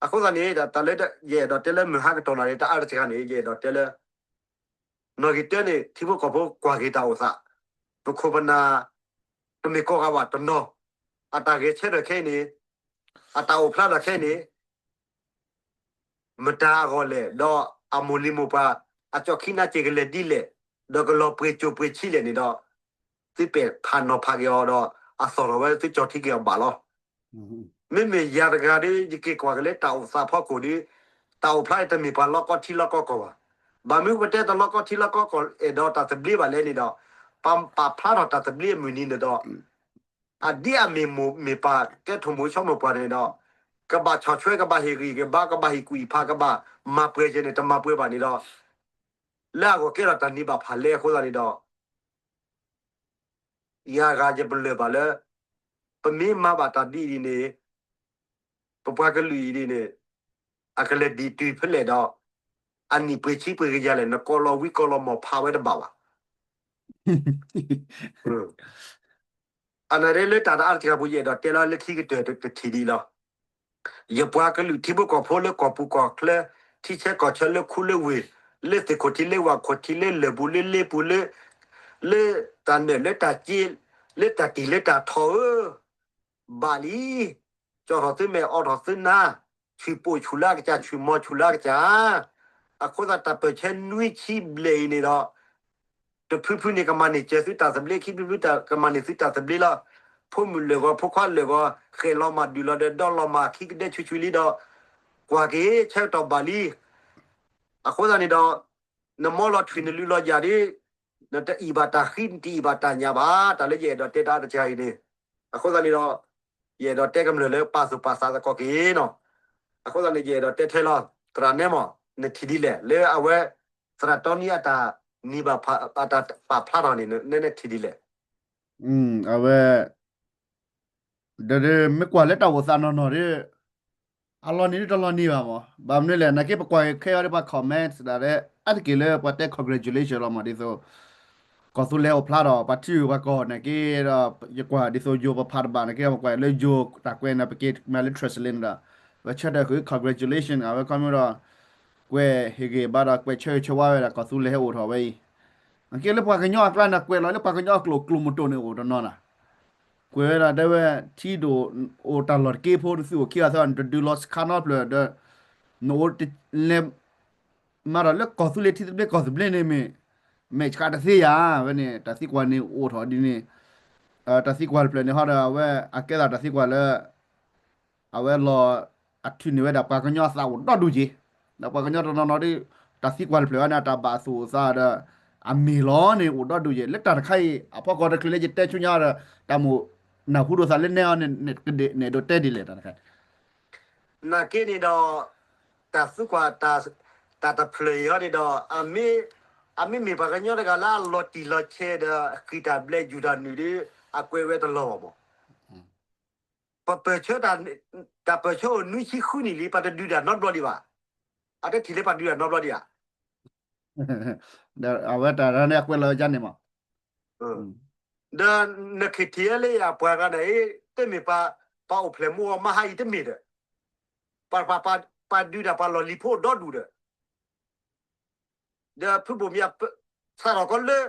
အဃိသတးန့ၣ် တၢ်လၢယအဲၣ်ဒိးတဲလၢမုၢ်ဟါကတီၢ်နၣ်ရံၣ် တၢ်အါတစှၤန့ၣ် ယအဲၣ်ဒိးတဲလၢ နီၣ်ဂံၢ်တၢန့ၣ် ထံဖိကီၢ်ဖိကွၢ်က့ၤတၢ်အိၣ်သး, ပခိၣ်ပနၢ် တမ့ၢ်ကိးဂၤဘၣ်တနီၤ, အတၢ်ဂဲၤဆၢထၢၣ်ခဲအံၤန့ၣ်, အတၢ်အိၣ်ဖျါထီၣ်ခဲအံၤန့ၣ် မတၤအဂီၢ်လဲၣ်, ဒီးအမိၢ်လံၤမိၢ်ပှၢ် အကၠီၣ်ခံနါစ့ၢ်ကလဲာ်ဒ်လဲၣ်, ဒီးကလီၤပှ့ၤကၠိၤပှ့ၤဆံးလဲၣ်န့ၣ်ဒီး, သုပဲာ်ဖးနီၤဖးက့ၤအီၤဒီး အသီၣ်ထီၣ်ဝဲသုကၠီၣ်ထံက့ၤအီၤဘၣ်လီၤ. မ့မ့ၢ်ယၤတဂၤဒီး ယက့ၤကွၢ်က့ၤလၢတၢ်အိၣ်သးဖီခိၣ်ဒီး, တၢ်အိၣ်ဖျါအံၤတမ့ၢ်ပှၤလီၢ်ကီၢ်ထံလီၢ်ကီၢ်ကီၢ်ဘၣ်. ဘၣ်မနုၤပတဲတလီၢ်ကီၢ်ထံလီၢ်ကီၢ်ကီၢ် အဲၣ်ဒိးတၢ်သဘျ့ဘၣ်လဲၣ်န့ၣ်ဒီး, ပပာ်ဖျါထီၣ်တၢ်သဘျ့အမုၢ်နံၤန့ၣ်ဒီး, အဒ်အမ့ၢ်မိၢ်မ့ၢ်ပၢ်ကဲထီၣ်မိၢ်ဆိကမိၣ်ပှၢ်န့ၣ်ဒီး, ကဘၣ်ဆီၣ်ထွဲ ကဘၣ်ဟ့ၣ်ဂံၢ်ဟ့ၣ်ဘါ ကဘၣ်ဟ့ၣ်ကူၣ်ဟ့ၣ်ဖး ကဘၣ်မၤပှဲၤက့ၤန့ၣ် တမၤပှဲၤဘၣ်န့ၣ်ဒီး, လၢအဂီၢ်ကဲထီၣ်တၢ်နံၤဘၣ်ဖးလဲၢ်အဃိသတးန့ၣ်ဒီး ယၤဂၤယပလၢၢ်ဘၣ်လၢ ပမ့ၢ်မၤဘၣ်တၢ်ဒ်အံၤန့ၣ်, ပပှၤကလုာ်အံၤဒ်န့ၣ်, အကလဲၤဒံးတုၤဖဲလဲၣ်ဒီး, အနံၣ်ပှ့ၤဆံပှ့ၤကယၤလဲၣ် နကိးလီၤဝံကိးလီၤမီၢ်ဖးဝဲတဘၣ်ဘၣ်. အန့ၣ်လၢတၢ်တအါတစှၤပူၤ ယအဲၣ်ဒိးတဲလီၤလၢခံကတၢၢ်တထံၣ်ဒ်အံၤလီၤ. ယပှၤကလုာ်ထံဖိကီၢ်ဖိလၢကီၢ်ပူၤကီၢ်ချၢ, ထံဆၢကီၢ်ဆၢ လၢခူလၢဝ့ၢ်, လၢသ့ၣ်ခိၣ်ထံး လၢဝၣ်ခိၣ်ထံး လၢလၢၢ်ပူၤ လၢလ့ပူၤ လၢ, လၢတၢ်နၢၣ် လၢတၢ်က့, လၢတၢ်တံၢ် လၢတၢ်ထီၣ်ဧၢ, ဘၣ်လံ. ကၠီၣ်ထီၣ်သုမဲာ် အိးထီၣ်သုနါ, ဆူၣ်ပိာ်ဆူၣ်လၢအကစၢ် ဆူၣ်မီၤဆူၣ်လၢအကစၢ်. အဃိသတးတၢ်ပၢၢ်ဆၢနွံဆံဘျဲၣ်အံၤန့ၣ်ဒီး, တဖုဖုန့ၣ်ကမၤန့ၢ်စၢၤသုတၢ်သဘျ့, ခံဖုဖုတၢ်ကမၤန့ၢ်သုတၢ်သဘျ့လီၤ. ဖိမုၣ်လၢာ်ဂီၤ ဖိခွါလၢာ်ဂီၤ ဃဲၣ်လီၤမၢ်ဒုၣ်လီၤဒီး ဒီလီၤမၢ်ခံကဒဲဆူၣ်ဆူၣ်လံဒီး, ကွၢ်က့ၤဆၢကတီၢ်ဘၣ်လံ. အဃိသတးန့ၣ်ဒီး, နမီလီၤထွံၣ်နလုလီၤယၢ်ဒီး, နတအံၣ်ဘၣ်တၢ်ဃံ နတအံၣ်ဘၣ်တၢ်ညၣ်ဘၣ်, တၢ်လၢယအဲၣ်ဒိးတဲတၢ်အါတစှၤအံၤန့ၣ်, အဃိသတးန့ၣ်ဒီး, ယအဲၣ်ဒိးတဲကမျၢၢ်လၢပာ်သူၣ်ပာ်သးသကိးက့ၤနီၤ. အဃိသတးန့ၣ် ယအဲၣ်ဒိးတဲထဲလီၤ, သရၣ်နဲမီၢ် နထံၣ်ဒ်လဲၣ် လၢအဝဲ သရၣ်တီနံအတၢ်နံၤဘၣ်ဖး အတၢ်ပာ်ဖျါထီၣ်န့ၣ် နထံၣ်ဒ်လဲၣ်. အဝဲ ဒီးမ့ၢ်ကွၢ်လၢတၢ်အိၣ်သးနီၢ်နီၢ်ဒီး, အလီၤနံၤဒ်တလီၤနံၤဘၣ်မး, ဘၣ်မနုၤလဲၣ် နာ်က့ပကွၢ်ခဲအံၤဒီးပှၤ comment ဒၣ်ဒီး အါတက့ၢ်လၢပှၤတဲ congratulation လီၤမး ဒ်သိး ကီၢ်သူလ့ၤအိၣ်ဖျါထီၣ် ပှၤထံၣ်ပှၤကီၢ်နာ်က့ဒီး ယကွၢ်ဒ်သိးယိၤပဖးတဘၣ်နာ်က့ ပကွၢ်လၢယိၤတၢ်ကွဲးန့ၣ် ပက့ၤမၤလၢ translate န့ၣ်ဒီး ပဆၢထၢၣ်ဃုာ် congratulation အဝဲခီမ့ၢ်ဒီး ကွဲးဟ့ၣ်ဂံၢ်ဘါဒီးကွဲးဆၢဂ့ၤဆၢဝါဝဲဒၣ် ကီၢ်သူလ့ၤဟဲအိၣ်ထီၣ်ဝဲအံၤ, နာ်က့လၢပှၤကညီအကျါန့ၣ် ကွဲးလီၤလၢပှၤကညီအကျိာ် ကျိာ်မုၢ်တိၢ်န့ၣ်အိၣ်တနီၤနီၤ, ကွဲးဝဲဒၣ်တဲဝဲ ထံဒိၣ်အိၣ်တၢ်လီၢ်တက့ဖိ နသုအိၣ်ခံဂၤသၢဂၤ နတဒုးလီၤဆှါနီတဖျၢၣ်ဒီး နအိၣ်လဲၤ မၤဒီးလၢကီၢ်သူလ့ၤထံသဘျ့ကီၢ်သဘျ့န့ၣ်မ့ၢ် မဲာ်ဆှးတသ့ယၤ, ဝဲန့ၣ် တၢ်သံကွၢ်န့ၣ်အိၣ်ထီၣ်ဒ်န့ၣ်, တၢ်သံကွၢ်တဖျၢၣ်န့ၣ်ဟီဒီး အဝဲအကဲသးတၢ်သံကွၢ်လၢ အဝဲလီၤ အထုးန့ၢ်ဝဲဒၣ်ပှၤကညီအသးအိၣ်ဒီဒူၣ်က့ၤ, ဒီးပှၤကညီတနီၤနီၤဒီး တၢ်သံကွၢ်တဖျၢၣ်ဝဲန့ၣ် အတၢ်ဘၣ်သူၣ်အိၣ်သးဒီး အမ့ၢ်လီၤန့ၣ်အိၣ်ဒီဒူၣ်က့ၤ လၢတၢ်တခါအံၤ အဖီခိၣ်တချုးလၢယတဲဆူညါဒီး တၢ်မိၣ်နၢ်ဟူဒိၣ်သးလၢနဲအီၤန့ၣ် နအဲၣ်ဒိးတဲဒ်လဲၣ်တၢ်တခါ နာ်က့န့ၣ်ဒီး တၢ်သံကွၢ် တၢ်တဖျၢၣ်အံၤဟီန့ၣ်ဒီး အမ့ၢ်မ့ၢ်ပှၤကညီတဂၤလၢအလီၤတံၢ်လီၤဆဲးဒီး ဃံၢ်တၢ်ဘျဲးယူၤတၢ်နုာ်ဒီး အကွဲးဝဲတလီၢ်ဘၣ်မး. ပပၢၢ်ဆၢ တၢ်ပၢၢ်ဆၢအိၣ်နွံဆံဃုနံၣ်လံ ပှၤတဒုးတၢ်နီတဘျီဒံးဘၣ်. အတထံၣ်လၢပှၤဒုးတၢ်နီတဘျီဒံးဧါ. ဒီးအဝဲတၢ်န့ၣ်အကွဲးလီၤယါန့ၣ်မး. ဒီးနကထံၣ်လၢယပှၤဂၤန့ၣ် တမ့ၢ်ပှၤအိၣ်ဖျဲၣ်မူအီၤမဟါအံၤတမ့ၢ်ဒီး ပှၤ ပှၤဒုးတၢ်ပှၤလီၢ်လံၤဖိအိၣ်ဒီဒူၣ်ဒီး ဒီးဖုဘိၣ်မၠး စးထီၣ်ကီးလၢ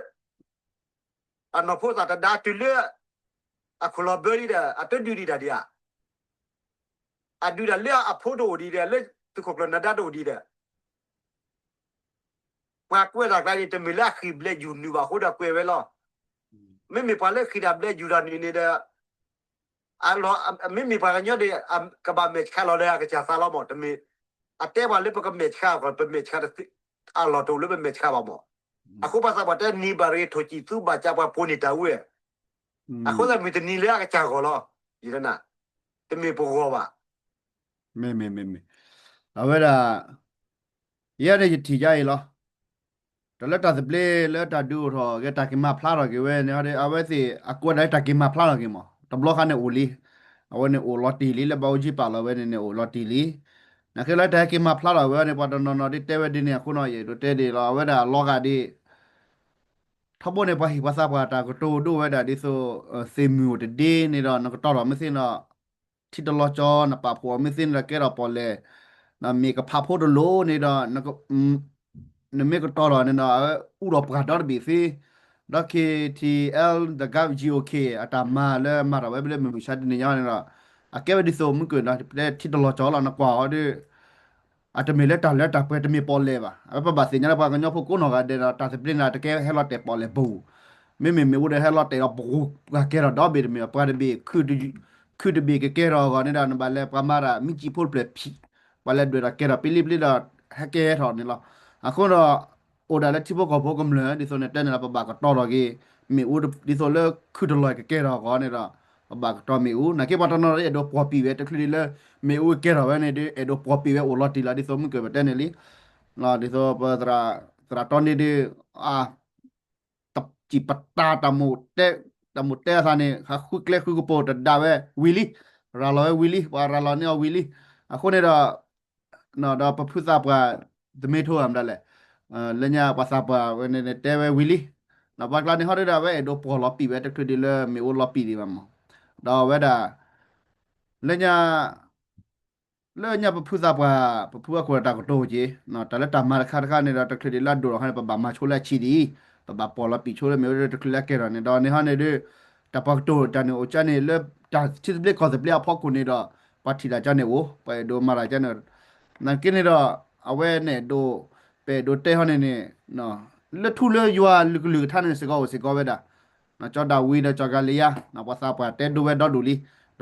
အနီၢ်ဖိသၣ်တဒါတုၤလၢ အခိၣ်လီၤဘၢလံဒီး အတဒုးဒံးတၢ်ဒံးဧါ. အဒုးတၢ်လၢအဖိတအိၣ်ဒံးဒီး လၢသုးခိၣ်ကျၢၢ်နၢၤဒါတအိၣ်ဒံးဒီး ပှၤကွဲးတၢ်ကျါန့ၣ် တမ့ၢ်လၢအဃံၢ်ဘျဲးယူၤနုာ်ဘၣ်အဃိဒီးကွဲးဝဲလီၤ. မ့မ့ၢ်ပှၤလၢဃံၢ်တၢ်ဘျဲးယူၤတၢ်နုာ်န့ၣ်ဒီး မ့မ့ၢ်ပှၤကညီဒီး ကဘၣ်မဲာ်ဆှးလီၤဒီးအကစၢ်သးလီၤမး တမ့ၢ် အတဲပှၤလၢပကမဲာ်ဆှးအဂီၢ် ပမဲာ်ဆှးတသ့ အလီၢ်တအိၣ်လၢပမဲာ်ဆှးဘၣ်မး. အဃိပှၤသးပှၢ်တဲနံၤဘၣ်တဂ့ၤ ထိၣ်ကံၣ်သူဘၣ်ကး ပှၤပိာ်န့ၢ်တၢ်ဝဲ အဃိသတးမ့ၢ်တနံၤလၢအကစၢ်ဂီၢ်လီၤ. ယတနၢ် တမ့ၢ်ပဂီၢ်ဘၣ်. မ့ၢ် မ့ၢ် မ့ၢ် မ့ၢ် အဝဲဒၣ် ယဲန့ၣ်ယထံၣ်ယါအံၤလီၤ. တၢ်လၢတၢ်သဘျ့လၢတၢ်ဒုးအိၣ်ထီၣ်ဂ့ၤ တၢ်က့ၤမၤဖျါထီၣ်က့ၤဝဲန့ၣ် အဝဲသ့ၣ်အကွဲးဒၣ်လၢတၢ်က့ၤမၤဖျါထီၣ်က့ၤမး တဘျီဃီန့ၣ်အိၣ်လံ. အဝဲန့ၣ်အိၣ်လီၤတံၢ်လံ လၢဘၣ်အူကၠံပာ်လီၤဝဲန့ၣ်န့ၣ် အိၣ်လီၤတံၢ်လံ. နာ်က့လၢတၢ်ဟဲက့ၤမၤဖျါထီၣ်ဝဲန့ၣ် ပှၤတနီၤနီၤဒ်တဲဝဲဒ်န့ၣ်အဃိနီၤ ယအဲၣ်ဒိးတဲဒ်လီၤ အဝဲဒၣ်အလီၤဂာ်ဒ် ထီဘိန့ၣ် ပှၤဟ့ၣ်ပှၤသးပှၢ်တၢ်ကတိၤဒိၣ်ဝဲဒၣ်ဒ်သိး သ့ၣ်မုၢ်အိၣ်တဒ့န့ၣ်ဒီး နကတီၤထီၣ်မ့ၢ်သ့ဒီး ထံတလီၤကၠီ နပာ်ဖှိၣ်အီၤမ့ၢ်သ့န့ၣ်ဒီး ကဲထီၣ်ပီၣ်လဲၣ်, မ့ၢ်ကဖးဖိတလိၤန့ၣ်ဒီး နမ့ၢ်ကတီၤထီၣ်န့ၣ်ဒီး အူထီၣ်ပှၢ်ဒီတဘ့ၣ်သ့, ဒီး ခ့ထံအဲလ် ဒီး ကၣ် GOK အတၢ်မၤလၢမၤထီၣ်ဝဲလၢမုၢ်မဆါတနံၤညါန့ၣ်ဒီး အကဲဝဲဒ်သိးမုၢ်ကၢၢ်ဒီး ပတဲထံတလီၤကၠီလီၤ နကွၢ်အီၤဒီး အတမ့ၢ်လၢတၢ်လၢတၢ်ပှဲၤတမ့ၢ်ပီၣ်လဲၣ်ဘၣ်. အဝဲပဘၣ်သ့ၣ်ညါလၢပှၤကညီဖိကိးနီၢ်ဂၤဒဲးဒီး တၢ်သဘျ့န့ၣ်တကဲဟဲလီၤတဲာ်ပီၣ်လဲၣ်ပူၤ, မ့မ့ၢ်မ့ၣ်အူဒီးဟဲလီၤတဲာ်ဒီးပူၤ ပှၤကဲထီၣ်ဒီဘ့ၣ်တမ့ၢ် ပှၤတဘ့ၣ် ခုတဘ့ၣ်ကကဲထီၣ်အဂီၢ်န့ၣ်ဒီး နဘၣ်လဲၤပှၤမၤတၢ်မံကံးဖိတဖျၢၣ်ဖံး, ပှၤလဲၤဒွဲၣ်ဒီးကဲထီၣ်ပလံပလံဒီး ဟဲကဲထီၣ်န့ၣ်လီၤ. အဃိဒီး အိၣ်ဒၣ်လၢထံဖိကီၢ်ဖိကမျၢၢ် ဒ်သိးန့ၣ်တဲန့ၣ်လီၤ ပဘၣ်ကတီၤထီၣ်က့ၤ မ့ၣ်အူဒ်သိးလၢခုတလီၢ်ကကဲထီၣ်အဂီၢ်န့ၣ်ဒီး ပဘၣ်ကတီၤမ့ၣ်အူ နာ်က့ပှၤတနီၤနီၤအဲၣ်ဒိးပှီၢ်ပံာ်ဝဲ တချုးဒ်လၢ မ့ၣ်အူကဲထီၣ်ဝဲန့ၣ်ဒီး အဲၣ်ဒိးပှီၢ်ပံာ်ဝဲအိၣ်လီၤတံၢ်လီၤ ဒ်သိးမုၢ်ကၢၢ်ပတဲန့ၣ်လံ. ဒ်သိးပ သရၣ်တီန့ၣ်ဒီး တစံၣ်ပတာ် တၢ်မိၣ်တဲအသးန့ၣ် ဃုကျဲဃုကပိာ်တဒၣ်ဝဲဝံၤလံ, ရၤလီၤဝဲဝံၤလံ ပှၤရၤလီၤန့ၢ်အီၤဝံၤလံ. အဃိန့ၣ်ဒီး ဒီးပဖုသးပှၢ် တမ့ၢ်ထိဧါမတၤလဲၣ်, လၢညါပှၤသးပှၢ်ဝဲန့ၣ်တဲဝဲဝံၤလံ. ပှၤကျါန့ၣ်ဟီဒီး အဝဲအဲၣ်ဒိးပှီၢ်လီၤပံာ်ဝဲ တချုးဒ်လၢမ့ၣ်အူလီၤပံာ်ဒံးဘၣ်မး, ဒီးအဝဲဒၣ် လၢညါ လၢညါပဖုသးပှၢ် ပဖုအခိၣ်တၢ်ကတိၤက့ၤ တၢ်လၢတၢ်မၤတခါတခါန့ၣ်ဒီး တချုးဒ်လၢအဒိၣ်ထီၣ်ခါန့ၣ် ပဘၣ်မၤဆိလၢအဆံးဒ်အံၤ, ပဘၣ်ပှီၢ်လီၤပံာ်ဆိလၢမ့ၣ်အူဒီး တချုးလၢအကဲထီၣ်န့ၣ်ဒီး န့ၣ်ဟီန့ၣ်ဒီး တၢ်ပှၤကတိၤတၢ်န့ၣ်အိၣ်ကၢန့ၣ် လၢတၢ်ထံသဘျ့ကီၢ်သဘျ့အဖီခိၣ်န့ၣ်ဒီး ပှၤထံၣ်တၢ်ကၢန့ၣ်အိၣ် ပှၤအဲၣ်ဒိးမၤတၢ်ကၢန့ၣ်, နာ်က့န့ၣ်ဒီး အဝဲန့ၣ်ဒိး ပအဲၣ်ဒိးတဲဟီန့ၣ်န့ၣ် လၢထူလၢယွၤလုၢ်ကလုၢ်ကထါန့ၣ်စ့ၢ်ကီးအိၣ်စ့ၢ်ကီးဝဲဒၣ် ကၠီဒၤဝံးဒီးကၠီကၤလံယါ ပှၤသးပှၢ်တဲဒိဝဲဒီဒူၣ်လ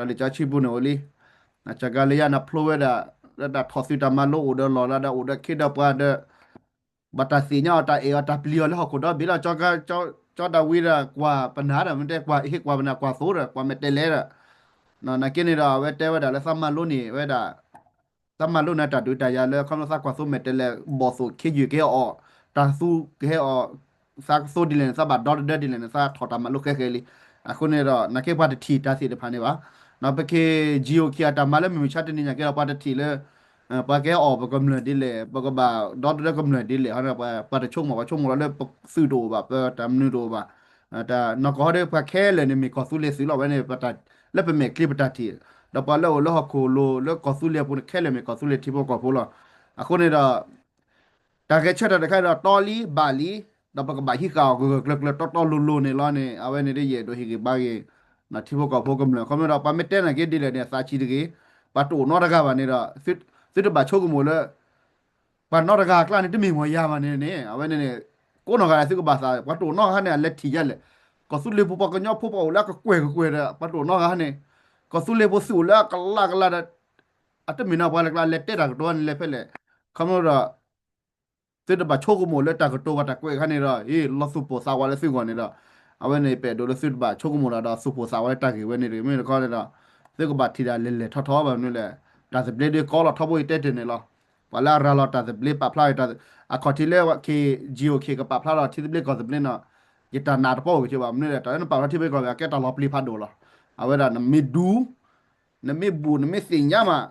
ံ, ဒီးလံာ်စီဆှံပူၤန့ၣ်အိၣ်လံ, ကၠီကၤလံယါန့ၣ်ဖျိဝဲဒၣ် လၢတၢ်ထီၣ်သုးတၢ်မၤလိအိၣ်ဒီးလီၢ်လၢဒီးအိၣ်ဒီးခ့ဒီးပှၤဒီး ဘၣ်တၢ်သ့ၣ်ညါအီၤတၢ်အဲၣ်အီၤတၢ်ပျံၤအီၤလၢဟီၣ်ခိၣ်ဒီဘ့ၣ်လီၤ. ကၠီဒၤဝံးဒီးကွၢ်ပနၢ်ဒီး မ့ၢ်တဲကွၢ်ဟ့ၣ်ကွၢ်ပနၢ်ကွၢ်သိဒီး ကွၢ်မဲာ်တဲးလဲးဒီး နာ်က့န့ၣ်ဒီး အဝဲတဲဝဲဒၣ်လၢသးမၤလိန့ၣ် အဝဲဒၣ် သးမၤလိန့ၣ်တၢ်ဒုးတၢ်ယၤလၢ ခီဖျိသးကွၢ်သိမဲာ်တဲးလဲး ဘီၣ်သိၣ်ခ့ယုၢ်ကဟဲအီၣ်, တၢ်သူကဟဲအီၣ်, သးကသိဒ်လဲၣ်န့ၣ် သးဘၣ်ဒီတဒၢဒ်လဲၣ်န့ၣ် သးထီၣ်တၢ်မၤလိဃဲဃဲလံ. အဃိန့ၣ်ဒီး နာ်က့ပှၤတထံၣ်တၢ်သ့ၣ်တဖၣ်န့ၣ်ဘၣ်. ပခ့ GOK အတၢ်မၤလၢမုၢ်မဆါတနံၤညါက့ဒီး ပှၤတထံၣ်လၢ ပှၤကဟဲအီၣ်ပကမျၢၢ်ဒ်လဲၣ်, ပကဘၣ်ဒီတဒၢကမျၢၢ်ဒ်လဲၣ်, ပှၤတဆိကမိၣ် ပှၤဆိကမိၣ်လီၤလၢပသုးတအိၣ်ဘၣ်, ပတၢ်မနုၤတအိၣ်ဘၣ်, တၢ်နီၢ်ကီၢ်ဟီဒီး ပှၤခဲလၢာ်န့ၣ်မ့ၢ်ကီၢ်သူလ့ၤသုးလီၤ. ဝဲန့ၣ် လၢပမဲာ်ချံပတၢ်ထံၣ်, ဒီးပှၤလၢအိၣ်လၢဟီၣ်ခိၣ်လိၤလၢကီၢ်သူလ့ၤအပူၤန့ၣ် ခဲလၢာ်မ့ၢ်ကီၢ်သူလ့ၤထံဖိကီၢ်ဖိလီၤ. အဃိန့ၣ်ဒီး တၢ်ဂဲၤဆၢထၢၣ်တခါဒီးတီလံဘၣ်လံ, ဒီးပကဘၣ်ဟံးဃာ်အီၤဂၢၢ်ဂၢၢ်ကျၢၤကျၢၤတီတီလိၤလိၤန့ၣ်လီၤန့ၣ် အဝဲန့ၣ်ဒီးယအဲၣ်ဒိးဟ့ၣ်ဂံၢ်ဘါဂ့ၤ ထံဖိကီၢ်ဖိကမျၢၢ် ခီဖျိဒီး ပှၤမ့ၢ်တဲနာ်က့ဒ်လဲၣ်န့ၣ် အသးဆံးတဂ့ၤ, ပှၤတအိၣ်နီတဂၤဘၣ်န့ၣ်ဒီး သုတဘၣ်ဆိကမိၣ်လၢ ပှၤနီတဂၤအကျါန့ၣ်တမ့ၢ်မ့ၢ်ယၤဘၣ်န့ၣ်န့ၣ် အဝဲန့ၣ်န့ၣ် ကိးနီၢ်ဂၤဒဲးသုကဘၣ်သး ပှၤတအိၣ်နီတဂၤန့ၣ် အလဲၤထံၣ်ယၤလဲၣ်, ကီၢ်သူလ့ၤပူၤပှၤကညီဖိပှၤအိၣ်လၢအကကွဲၢ်ကကွဲၢ်ဒီး ပှၤတအိၣ်နီတဂၤန့ၣ်, ကီၢ်သူလ့ၤပူၤသုးအိၣ်လၢအကလးကလးဒီး အတမ့ၢ်နီၢ်ပှၤလၢကျါလဲၤတဲတၢ်ကတိၤန့ၣ်လဲၤဖဲလဲၣ်, ခီဖျိဒီး သုတဘၣ်ဆိကမိၣ်လၢတၢ်ကတိၤပှၤတၢ်ကွဲးအခါန့ၣ်ဒီး အ့ လီၤသူၣ်ပိၢ်သးဝးလၢသုဂီၢ်န့ၣ်ဒီး အဝဲန့ၣ်ပအဲၣ်ဒိးလၢသုတဘၣ်ဆိကမိၣ်ဒီး ဒီးသူၣ်ပိၢ်သးဝးလၢတၢ်ဂ့ၢ်ဝဲန့ၣ်တဂ့ၤ. မ့ၢ်တခီန့ၣ်ဒီး သုကဘၣ်ထံၣ်တၢ်လဲၤလဲၤထီၣ်ထီၣ်ဘၣ်မနုၤလဲၣ်, တၢ်သဘျ့ဒ်ကီလီၤထီဘိအံၤတဲတ့ၢ်န့ၣ်လီၤ. ပှၤလၢအရၤလီၤတၢ်သဘျ့ပာ်ဖျါတၢ် အခီၣ်ထံးလၢ ခ့ GOK ကပာ်ဖျါထီၣ်ထံသဘျ့ကီၢ်သဘျ့န့ၣ် ယတၢ်နာ်တပီၢ်အိၣ်က့ၤဘၣ်မနုၤလဲၣ်, တၢ်လၢနပာ်ဖျါထံသဘျ့ကီၢ်သဘျ့ အကဲတၢ်လီၤပျံၤဖးဒိၣ်လီၤ. အဝဲဒၣ်နမ့ၢ်ဒူ နမ့ၢ်ဘူး နမ့ၢ်သ့ၣ်ညါမး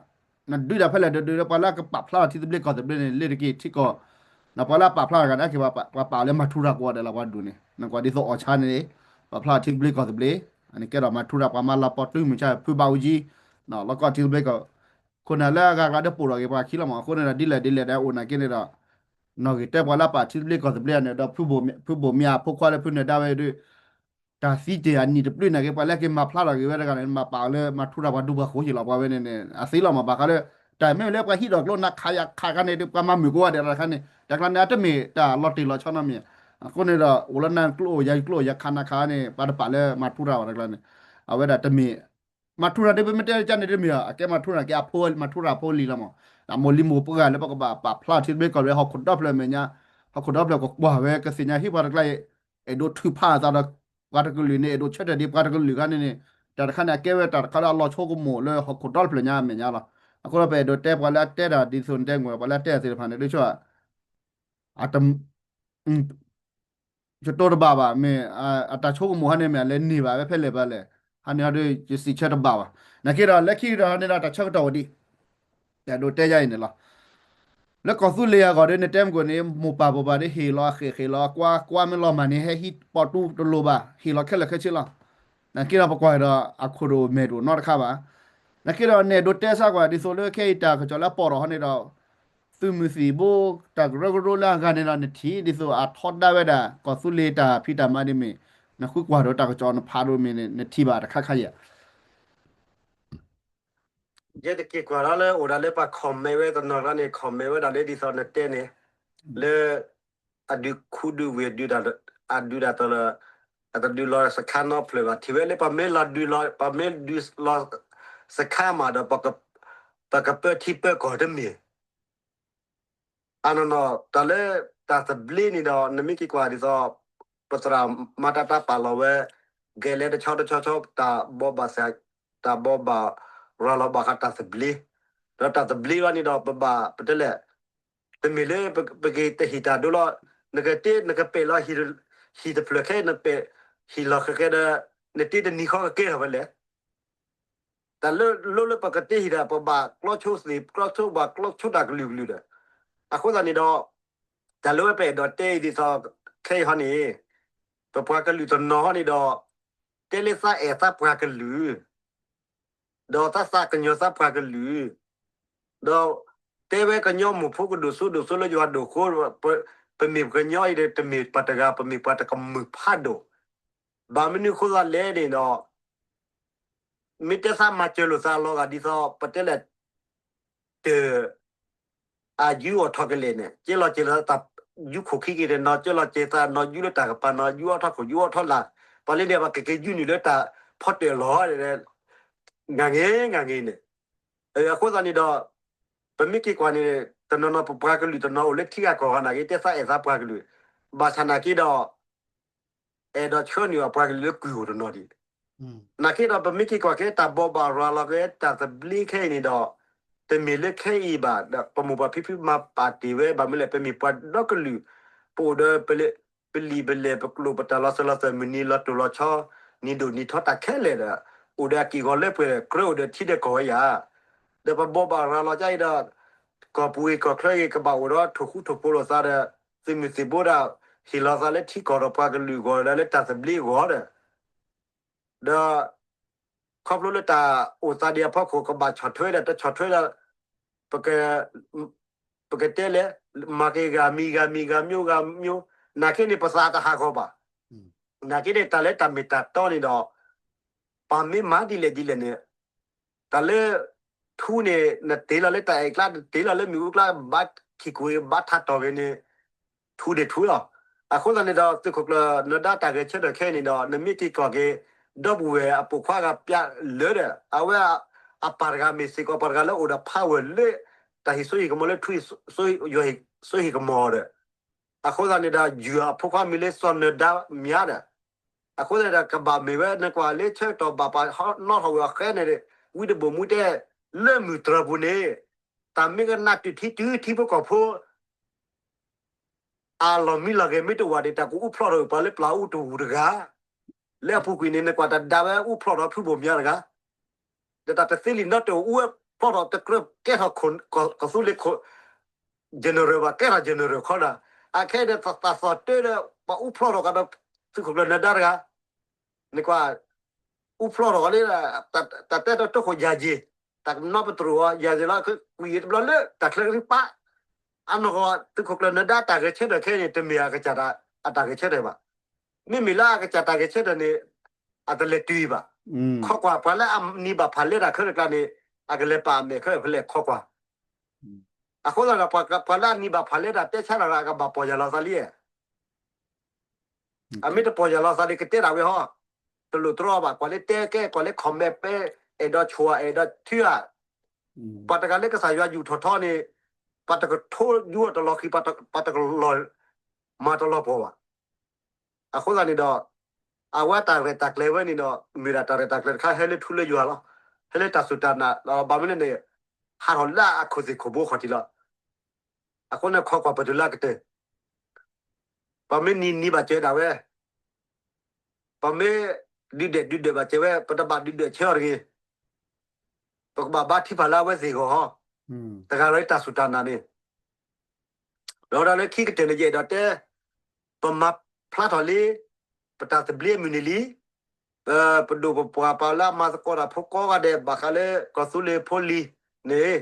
နဒုးတၢ်ဖဲလဲၣ်ဒုးဒုးလၢပှၤလၢအကပာ်ဖျါထံသဘျ့ကီၢ်သဘျ့န့ၣ် လ့ၢ်တက့ၢ်ထံကီၢ်, ဒီးပှၤလၢအပာ်ဖျါတဂၤန့ၣ် အက့ၤပှၤပာ်လၢမၤထူရၤကိးဂၤဒဲးလီၤ ပှၤဒူၣ်န့ၣ် နကွၢ်ဒ်သိးအီၣ်ဆါန့ၣ် ပာ်ဖျါထံသဘျ့ကီၢ်သဘျ့, အန့ၣ်ကဲဒီးမၤထူရၤပှၤမၤလၤပီတုၤမုၢ်ဆါဖုဘၣ်အူကၠံ လီၤကီၢ်ထံသဘျ့ကီၢ်, ခိၣ်နၢ်လၢအဂၤကျါဒီးပိာ်ထီၣ်က့ၤပှၤခံလီၤမး အဃိန့ၣ်ဒီးဒ်လဲၣ်ဒ်လဲၣ်ဒီးအိၣ်နာ်က့န့ၣ်ဒီး နီၣ်ဂံၢ်တဲပှၤလၢအပာ်ထံသဘျ့ကီၢ်သဘျ့န့ၣ်ဒီး ဖုဘိၣ်မၠးအဖိခွါလၢဖုနၢၤဒါဝဲဒုး တၢ်သံတ့ၢ်အနံၣ်တပျုာ်နာ်က့ ပှၤလၢက့ၤမၤဖျါထီၣ်က့ၤဝဲတဂၤန့ၣ် မၤပာ်အီၤလၢမၤထူရၤပှၤဒူပှၤဃိၤယံၤလီၤ ပှၤဝဲန့ၣ်န့ၣ် အသ့လီၤမး ဘၣ်ဃးလၢ တၢ်မ့ၢ်လၢပှၤဟံးဒီးကျိနၤခးယၤခးခါန့ၣ်ဒီး ပှၤမၤမုာ်ကိးဂၤဒဲးလီၤတခါန့ၣ် တၢ်ကျါန့ၣ် အတမ့ၢ်တၢ်လီၤတံၢ်လီၤဆီနီတမံၤ, အဃိန့ၣ်ဒီး အိၣ်လၢနၤကျိၣ်အိၣ်ယၤကျိၣ်အိၣ်ယၤခးနၤခးန့ၣ် ပှၤတပာ်လၢမၤထူရၤဘၣ်တၢ်ကျါန့ၣ်, အဝဲဒၣ်တမ့ၢ် မၤထူရၤဒ်ပမ့ၢ်တဲကန့ၣ်တမ့ၢ် အကဲမၤထူရၤက့ၤအဖိ မၤထူရၤဖိလံလီၤမး, အမိၢ်လံၤမိၢ်ပှၢ်လၢပကဘၣ်ပာ်ဖျါထံသဘျ့ကီၢ်သဘျ့ဟီၣ်ခိၣ်ဒီဖျၢၣ်မဲာ်ညါ ဟီၣ်ခိၣ်ဒီဖျၢၣ်ကကွၢ်ဝဲကသ့ၣ်ညါဟံၣ်ပှၤတကျါအံၤ အဲၣ်ဒိးထုးဖးအသးဒီး ပှၤတကလုာ်န့ၣ် အဲၣ်ဒိးဆၢထၢၣ်ဒံးပှၤတကလုာ်ခါန့ၣ်န့ၣ် တၢ်တခါန့ၣ် အကဲဝဲတၢ်တခါလၢအလီၤဆိကမိၣ်လၢဟီၣ်ခိၣ်ဒီဖျၢၣ်ညါအမဲာ်ညါလီၤ. အဃိဒီးပအဲၣ်ဒိးတဲပှၤလၢအတဲတၢ်ဒ်သိးနတဲမ့ၢ် ပှၤလၢအတဲသ့ၣ်တဖၣ်န့ၣ် ဒ်ဆိ အတ ယတိတဘၣ်ဘၣ် မ့ၢ်အတၢ်ဆိကမိၣ်ဟီန့ၣ် မ့ၢ်အလဲၤန့ၢ်ဘၣ်ဝဲဖဲလဲၣ်ဘၣ်လဲၣ်, ဟီန့ၣ်ဟီဒီး ယစံးဆၢတဘၣ်ဘၣ်. နာ်က့ဒီး လၢခံကဒီးဟီန့ၣ်ဒီး တၢ်ဆၢကတီၢ်ဝဲဒံး အဲၣ်ဒိးတဲယါအံၤန့ၣ်လီၤ. လၢကီၢ်သူလ့ၤအဂီၢ်ဒီး နတဲမ့ၢ်ကွံာ်န့ၣ် မိၢ်ပၢ်ပၢ်ပၢ်ဒီး ဟ့ၣ်လီၤအဃဲး ဟ့ၣ်လီၤအကွါ ကွါမ့ၢ်လီၤမၢ်န့ၣ် ဟဲဟံးပိာ်တူတလိၤဘၣ် ဟ့ၣ်လီၤခဲလၢာ်ခဲဆ့လီၤ. နာ်က့ဒီး ပကွၢ်ဒီး အခိၣ်ဒီးမဲာ်တအိၣ်နီတခါဘၣ်. နာ်က့ဒီး နအဲၣ်ဒိးတဲစၢ်ကွၢ် ဒ်သိးလၢခဲအံၤတၢ်ကစီၣ်လၢအပိာ်ထီၣ်ဟီန့ၣ်ဒီး သုးမုၢ်သံၣ်ဘိ တၢ်ကရၢကရိလၢအဂၤန့ၣ်ဒီး နထံၣ်ဒ်သိးအထီဒါဝဲဒၣ် ကီၢ်သူလ့ၤတၢ်ဖံးတၢ်မၤဒ်မ့ၢ် နဃုကွၢ်ဒီးတၢ်ကစီၣ်နဖးဒိၣ်မ့ၢ်န့ၣ် နထံၣ်ဘၣ်တခါခါယဲၢ် ယဲတက့ၤကွၢ်ဒီးလၢအိၣ်ဒၣ်လၢပှၤ comment ဝဲတနီၤကျါန့ၣ် comment ဝဲဒၣ်လၢဒ်သိးနတဲန့ၣ် လၢ အဒုးခူဒုးဝ့ၢ်ဒုးတၢ် အဒုးတၢ်တလၢ အတဒုးလီၤစခါနီတဖျၢၣ်ဘၣ် ထံၣ်ဝဲလၢပမ့ၢ်လီၤဒုးလီၤ ပမ့ၢ်ဒုးလီၤစခါမးဒီး ပကပၢထံပၢကီၢ်တမ့ၢ် အနီၢ်နီၢ် တၢ်လၢတၢ်သဘျ့န့ၣ်ဒီး နမ့ၢ်က့ၤကွၢ်ဒ်သိး ပသရၣ်မၤတၢ်တၢ်ပာ်လီၤဝဲ ဂဲၤလဲတဆီတဆီဆီ တၢ်ဘိးဘၣ်စၢၤ တၢ်ဘိးဘၣ်ရၤလီၤဘၣ်ဃးတၢ်သဘျ့ ဒီးတၢ်သဘျ့ဘၣ်န့ၣ်ဒီး ပဘၣ်ပတဲလဲၣ် တမ့ၢ်လၢ ပကတဟ့ၣ်တၢ်ဒိလီၤ နကတ့နကပဲာ်လီၤ ဟံၣ်တဖျၢၣ်ခဲ နပဲာ် ဟံၣ်လီၤဃဲဃဲဒီး နတ့တနံၤဃီကကဲထီၣ်ဝဲလဲၣ် တၢ်လၢလိၣ်လၢပကတ့ဟံၣ်ဒီး ပဘၣ်ကျီဆိသ့ၣ် ကျီဆိဘၣ်ကျီဆိတၢ်ကလုာ်ကလုာ်ဒီး အဃိသတးန့ၣ်ဒီး တၢ်လၢဝဲပအဲၣ်ဒိးတဲအံၤဒ်သိး ခဲအံၤဟီန့ၣ် ပပှၤကလုာ်တနီၤဟီန့ၣ်ဒီး တဲလၢသးအဲၣ်သးပှၤကလုာ် ဒီးသးသးကညီၤသးပှၤကလုာ် ဒီးတဲဝဲကညီမိၢ်ဖိကဒိၣ်စိဒိၣ်စိလၢယွၤဒိၣ်ဃိ ပမ့ၢ်ပှၤကညီအံၤဒီး တမ့ၢ်ပှၤတဂၤ ပမ့ၢ်ပှၤတကမုာ်ဖးဒိၣ် ဘၣ်မနုၤဃိသးလဲၣ်န့ၣ်ဒီး မ့ၢ်တဲသးမၤစၢၤလိာ်သးလီၤဂာ်ဒ်သိး ပတဲလဲၣ် တ အယူအီၣ်ထီၣ်ကလဲာ်န့ၣ် ကဲလီၤကဲၤသး ယူခိၣ်ခံက့ၤတနီၤ ကဲလီၤကဲၤသးနီၤ ယူလၢတၢ်ကပၤနီၤ ယူအီၣ်ထီၣ်ခိၣ် ယူအီၣ်ထီၣ်လၢ် ပှၤလၢန့ၣ် ပှၤကက့ၤယူနုာ်လၢတၢ်ဖီတၢၣ်လီၤ ငါငဲငါငဲန့ၣ် အဃိသတးန့ၣ်ဒီး ပမ့ၢ်က့ၤကွၢ်န့ၣ် တနီၤနီၤပပှၤကလုာ်တနီၤအိၣ်လၢထံဂၤကီၢ်ဂၤနာ်က့ တဲသးအဲၣ်သးပှၤကလုာ် ဘၣ်ဆၣ်နာ်က့ဒီး အဲၣ်ဒိးဆှၢနုာ်အပှၤကလုာ်လၢကွံာ်အိၣ်တနီၤဒံး နာ်က့ဒီး ပမ့ၢ်က့ၤကွၢ်က့ၤတၢ်ဘိးဘၣ်ရၤလီၤက့ၤတၢ်သဘျ့ခဲအံၤန့ၣ်ဒီး တမ့ၢ်လၢခဲအံၤဘၣ် ဒီးပမိၢ်ပှၢ်ဖံဖုမၤပာ်တ့ၢ်ဝဲ ဘၣ်မနုၤလဲၣ် ပမ့ၢ်ပှၤဒီကလုာ် ပအိၣ်ဒီး ပလံာ်ပလဲၢ် ပကျိာ်ပတၢ်လီၤစၢၤလီၤသွဲၣ် မုၢ်နံၤလီၤတိၢ်လီၤဆီ နံၤဒိၣ်နံၤထီတၢ်ခဲလၢာ်ဒီး အိၣ်ဒီးအက့ၢ်အဂီၤလၢပှဲၤ ကြၢးအိၣ်ဒီးထံဒီးကီၢ်ဝဲယၤ ဒီးပဘိးဘၣ်ရၤလီၤက့ၤအံၤဒီး ကီၢ်ပူၤဂ့ၤကီၢ်ချၢဂ့ၤ ကဘၣ်အိၣ်ဒီးထိၣ်ဃူထိၣ်ဖိးလိာ်သးဒီး သုးမုၢ်သံၣ်ဘိဒီး ဟ့ၣ်လီၤသးလၢထံကီၢ်ဒီးပှၤကလုာ်အဂီၢ်ဒီးလၢတၢ်သဘျ့အဂီၢ်ဒီး ဒီး ခီဖျိလၢတၢ်အိၣ်သးဒံးအဖီခိၣ် ကဘၣ်ဆီၣ်ထွဲဒီး တဆီၣ်ထွဲဒီး ပက ပကတဲလဲၣ် မၤက့ၤဂၤမံၤဂၤမံၤဂၤမျိုးဂၤမျိုး နာ်က့န့ၣ် ပသးတဟးဂီၤဘၣ်. နာ်က့န့ၣ် တၢ်လၢတၢ်မ့ၢ်တၢ်တီန့ၣ်ဒီး ပမ့ၢ်မၤဒ်လဲၣ်ဒ်လဲၣ်န့ၣ် တၢ်လၢ ထူန့ၣ် နတ့လီၤလၢတၢ်အဲၣ်ကျါ နတ့လီၤလၢမ့ၣ်အူကျါ ဘၣ်ခံကွံာ်ဘၣ်ထးတီၢ်ဂ့ၤန့ၣ် ထူန့ၣ်ထူလီၤ. အဃိသတးန့ၣ်ဒီး သုးခိၣ်ကျၢၢ်နၢၤဒါတၢ်ဂဲၤဆၢထၢၣ်ခဲအံၤန့ၣ်ဒီး နမ့ၢ်က့ၤကွၢ်က့ၤ ဒီပုၢ်ဝဲၢ်အပိာ်ခွါဂၤပျးလၢဒီး အဝဲ အပၢ်တဂၤမ့ၢ်စ့ၢ်ကီး ပှၤတဂၤလၢအိၣ်ဒီး power လၢ တၢ်ဟ့ၣ်စိဟ့ၣ်ကမီၤလၢထူ ယွၤစိဟ့ၣ်ကမီၤဒီး အဃိသတးန့ၣ်ဒီး ယွၤအဖိခွါမံၤလၢစီၤနၢၤဒါမၠါဒီး အဃိသတးဒီး ကဘၣ်မ့ၢ်ဝဲ နကွၢ်လၢဆၢကတီၢ်ဘၣ်ပာ်နီၣ်ထီၣ်ဝဲအဃဲန့ၣ် ဝံတဘိၣ်မူတဲ လၢမုၢ်တြီၤပူၤန့ၣ် တၢ်မ့ၢ်ကနၣ်တုၤထံတုၤထံဖိကီၢ်ဖိ အလီၢ်မံလီၢ်ဂဲၤမ့ၢ်တဝာ်ဒီး တၢ်ကအူဖျီၣ်ထီၣ်ပှၤလၢပျၢ်အူတဝူၤတဂၤ လၢအပူၤကွံာ်န့ၣ် နကွၢ်တၢ်ဒၣ်ဝဲအူဖျီၣ်ထီၣ်ဖုဘိၣ်မၠါတဂၤ ဒီးတၢ်တသ့လံာ်နီတအိၣ်အူဖျီၣ်ထီၣ်တကြၢးကဲထီၣ်ကီၢ်သူလ့ၤ general ဘၣ် ကဲထီၣ် general ခီဒၣ် အခဲဒီးတၢ်သးသီၣ်တၢ်ဒီး ပှၤအူဖျီၣ်ထီၣ်ကဒီး သုးခိၣ်ကျၢၢ်နၢၤဒါတဂၤ နကွၢ် အူဖျီၣ်ထီၣ်လၢ တၢ်တဲတၢ်တိခိၣ်ယၤယ့ၤ တၢ်ကနီပတြိၤအီၤ ယၤယ့ၤလီၤ ကွံာ်တဘျီလၢတၢ်ချၢကရံၣ်ပၣ် အနီၢ်ကီၢ် သုးခိၣ်ကျၢၢ်နၢၤဒါတၢ်ဂဲၤဆၢထၢၣ်ခဲအံၤန့ၣ် တမ့ၢ်အကစၢ်အတၢ်ဂဲၤဆၢထၢၣ်ဘၣ်. မ့မ့ၢ်လၢအကစၢ်တၢ်ဂဲၤဆၢထၢၣ်န့ၣ် အတလဲၤတုၤဘၣ်. ခီကွၢ် ပှၤလၢအနံၤဘၣ်ဖးလဲတၢ်ခဲလၢာ်ကျါန့ၣ် အကလဲၤပာ်အမဲာ်ခဲလၢာ်ဖဲလဲၣ်ခီကွၢ်. အဃိသတးဒီး ပှၤလၢအနံၤဘၣ်ဖးလဲတၢ်တဲဆါတၢ်ဒီး အကဘၣ်ပီၢ်ယၢ်လီၤသးလံ အမ့ၢ်တပီၢ်ယၢ်လီၤသးဒီး ကတဲဒၣ်ဝဲဟီ တလိၣ်တြီဘၣ် ကွၢ်လၢတဲကဲ ကွၢ်လၢ comment ပဲ အဲၣ်ဒိးဆိၣ်ဧါ အဲၣ်ဒိးထုဧါ ပှၤတဂၤလၢကစၢ်ယွၤယူာ်ထီၣ်ထီန့ၣ် ပှၤတကထိယူအီၤတလီၤဃံၤ ပှၤတကလီၤ မၤတလီၤပှီၢ်ဘၣ်. အဃိသတးန့ၣ်ဒီး အဝဲတၢ်ရဲၣ်တၢ်ကျဲၤဝဲန့ၣ်ဒီး မ့ၢ်ဒၣ်တၢ်ရဲၣ်တၢ်ကျဲၤတခါဟဲလၢထူလၢယွၤလီၤ. ဟဲလၢတၢ်စူၢ်တၢ်နာ်လီၤ. ဘၣ်မနုၤလဲၣ်န့ၣ် ဟးထီၣ်လၢအခိၣ်သ့ၣ်ခိၣ်ဘိခီၣ်ထံးလီၤ. အဃိန့ၣ် ခိးကွၢ်ပတုၤလၢအကတၢၢ်, ပမ့ၢ်နံၤနံၤဘၣ်စၢၤဒၣ်ဝဲ, ပမ့ၢ်ဒုးဒဲးဒုးဒဲးဘၣ်စၢၤဝဲ ပတဘၣ်ဒုးဒဲးဆၢအီၤတဂ့ၤ. ပကဘၣ်ဘါထုကဖၣ်လၢအဝဲသ့ၣ်အဂီၢ်ဟီ, တဂၤလၢတၢ်စူၢ်တၢ်နာ်န့ၣ် ဒီးဒၣ်လၢခံကတၢၢ်န့ၣ် ယအဲၣ်ဒိးတဲ, ပမၤဖျါထီၣ်လံ ပတၢ်သဘျ့အမုၢ်နံၤလံ. ပဒိၣ်ပပှၢ်ပှၤလၢအမၤသကိးတၢ်ဖိကိးဂၤဒဲး ဘၣ်ဃးလၢကီၢ်သူလ့ၤဖိလံၤန့ၣ်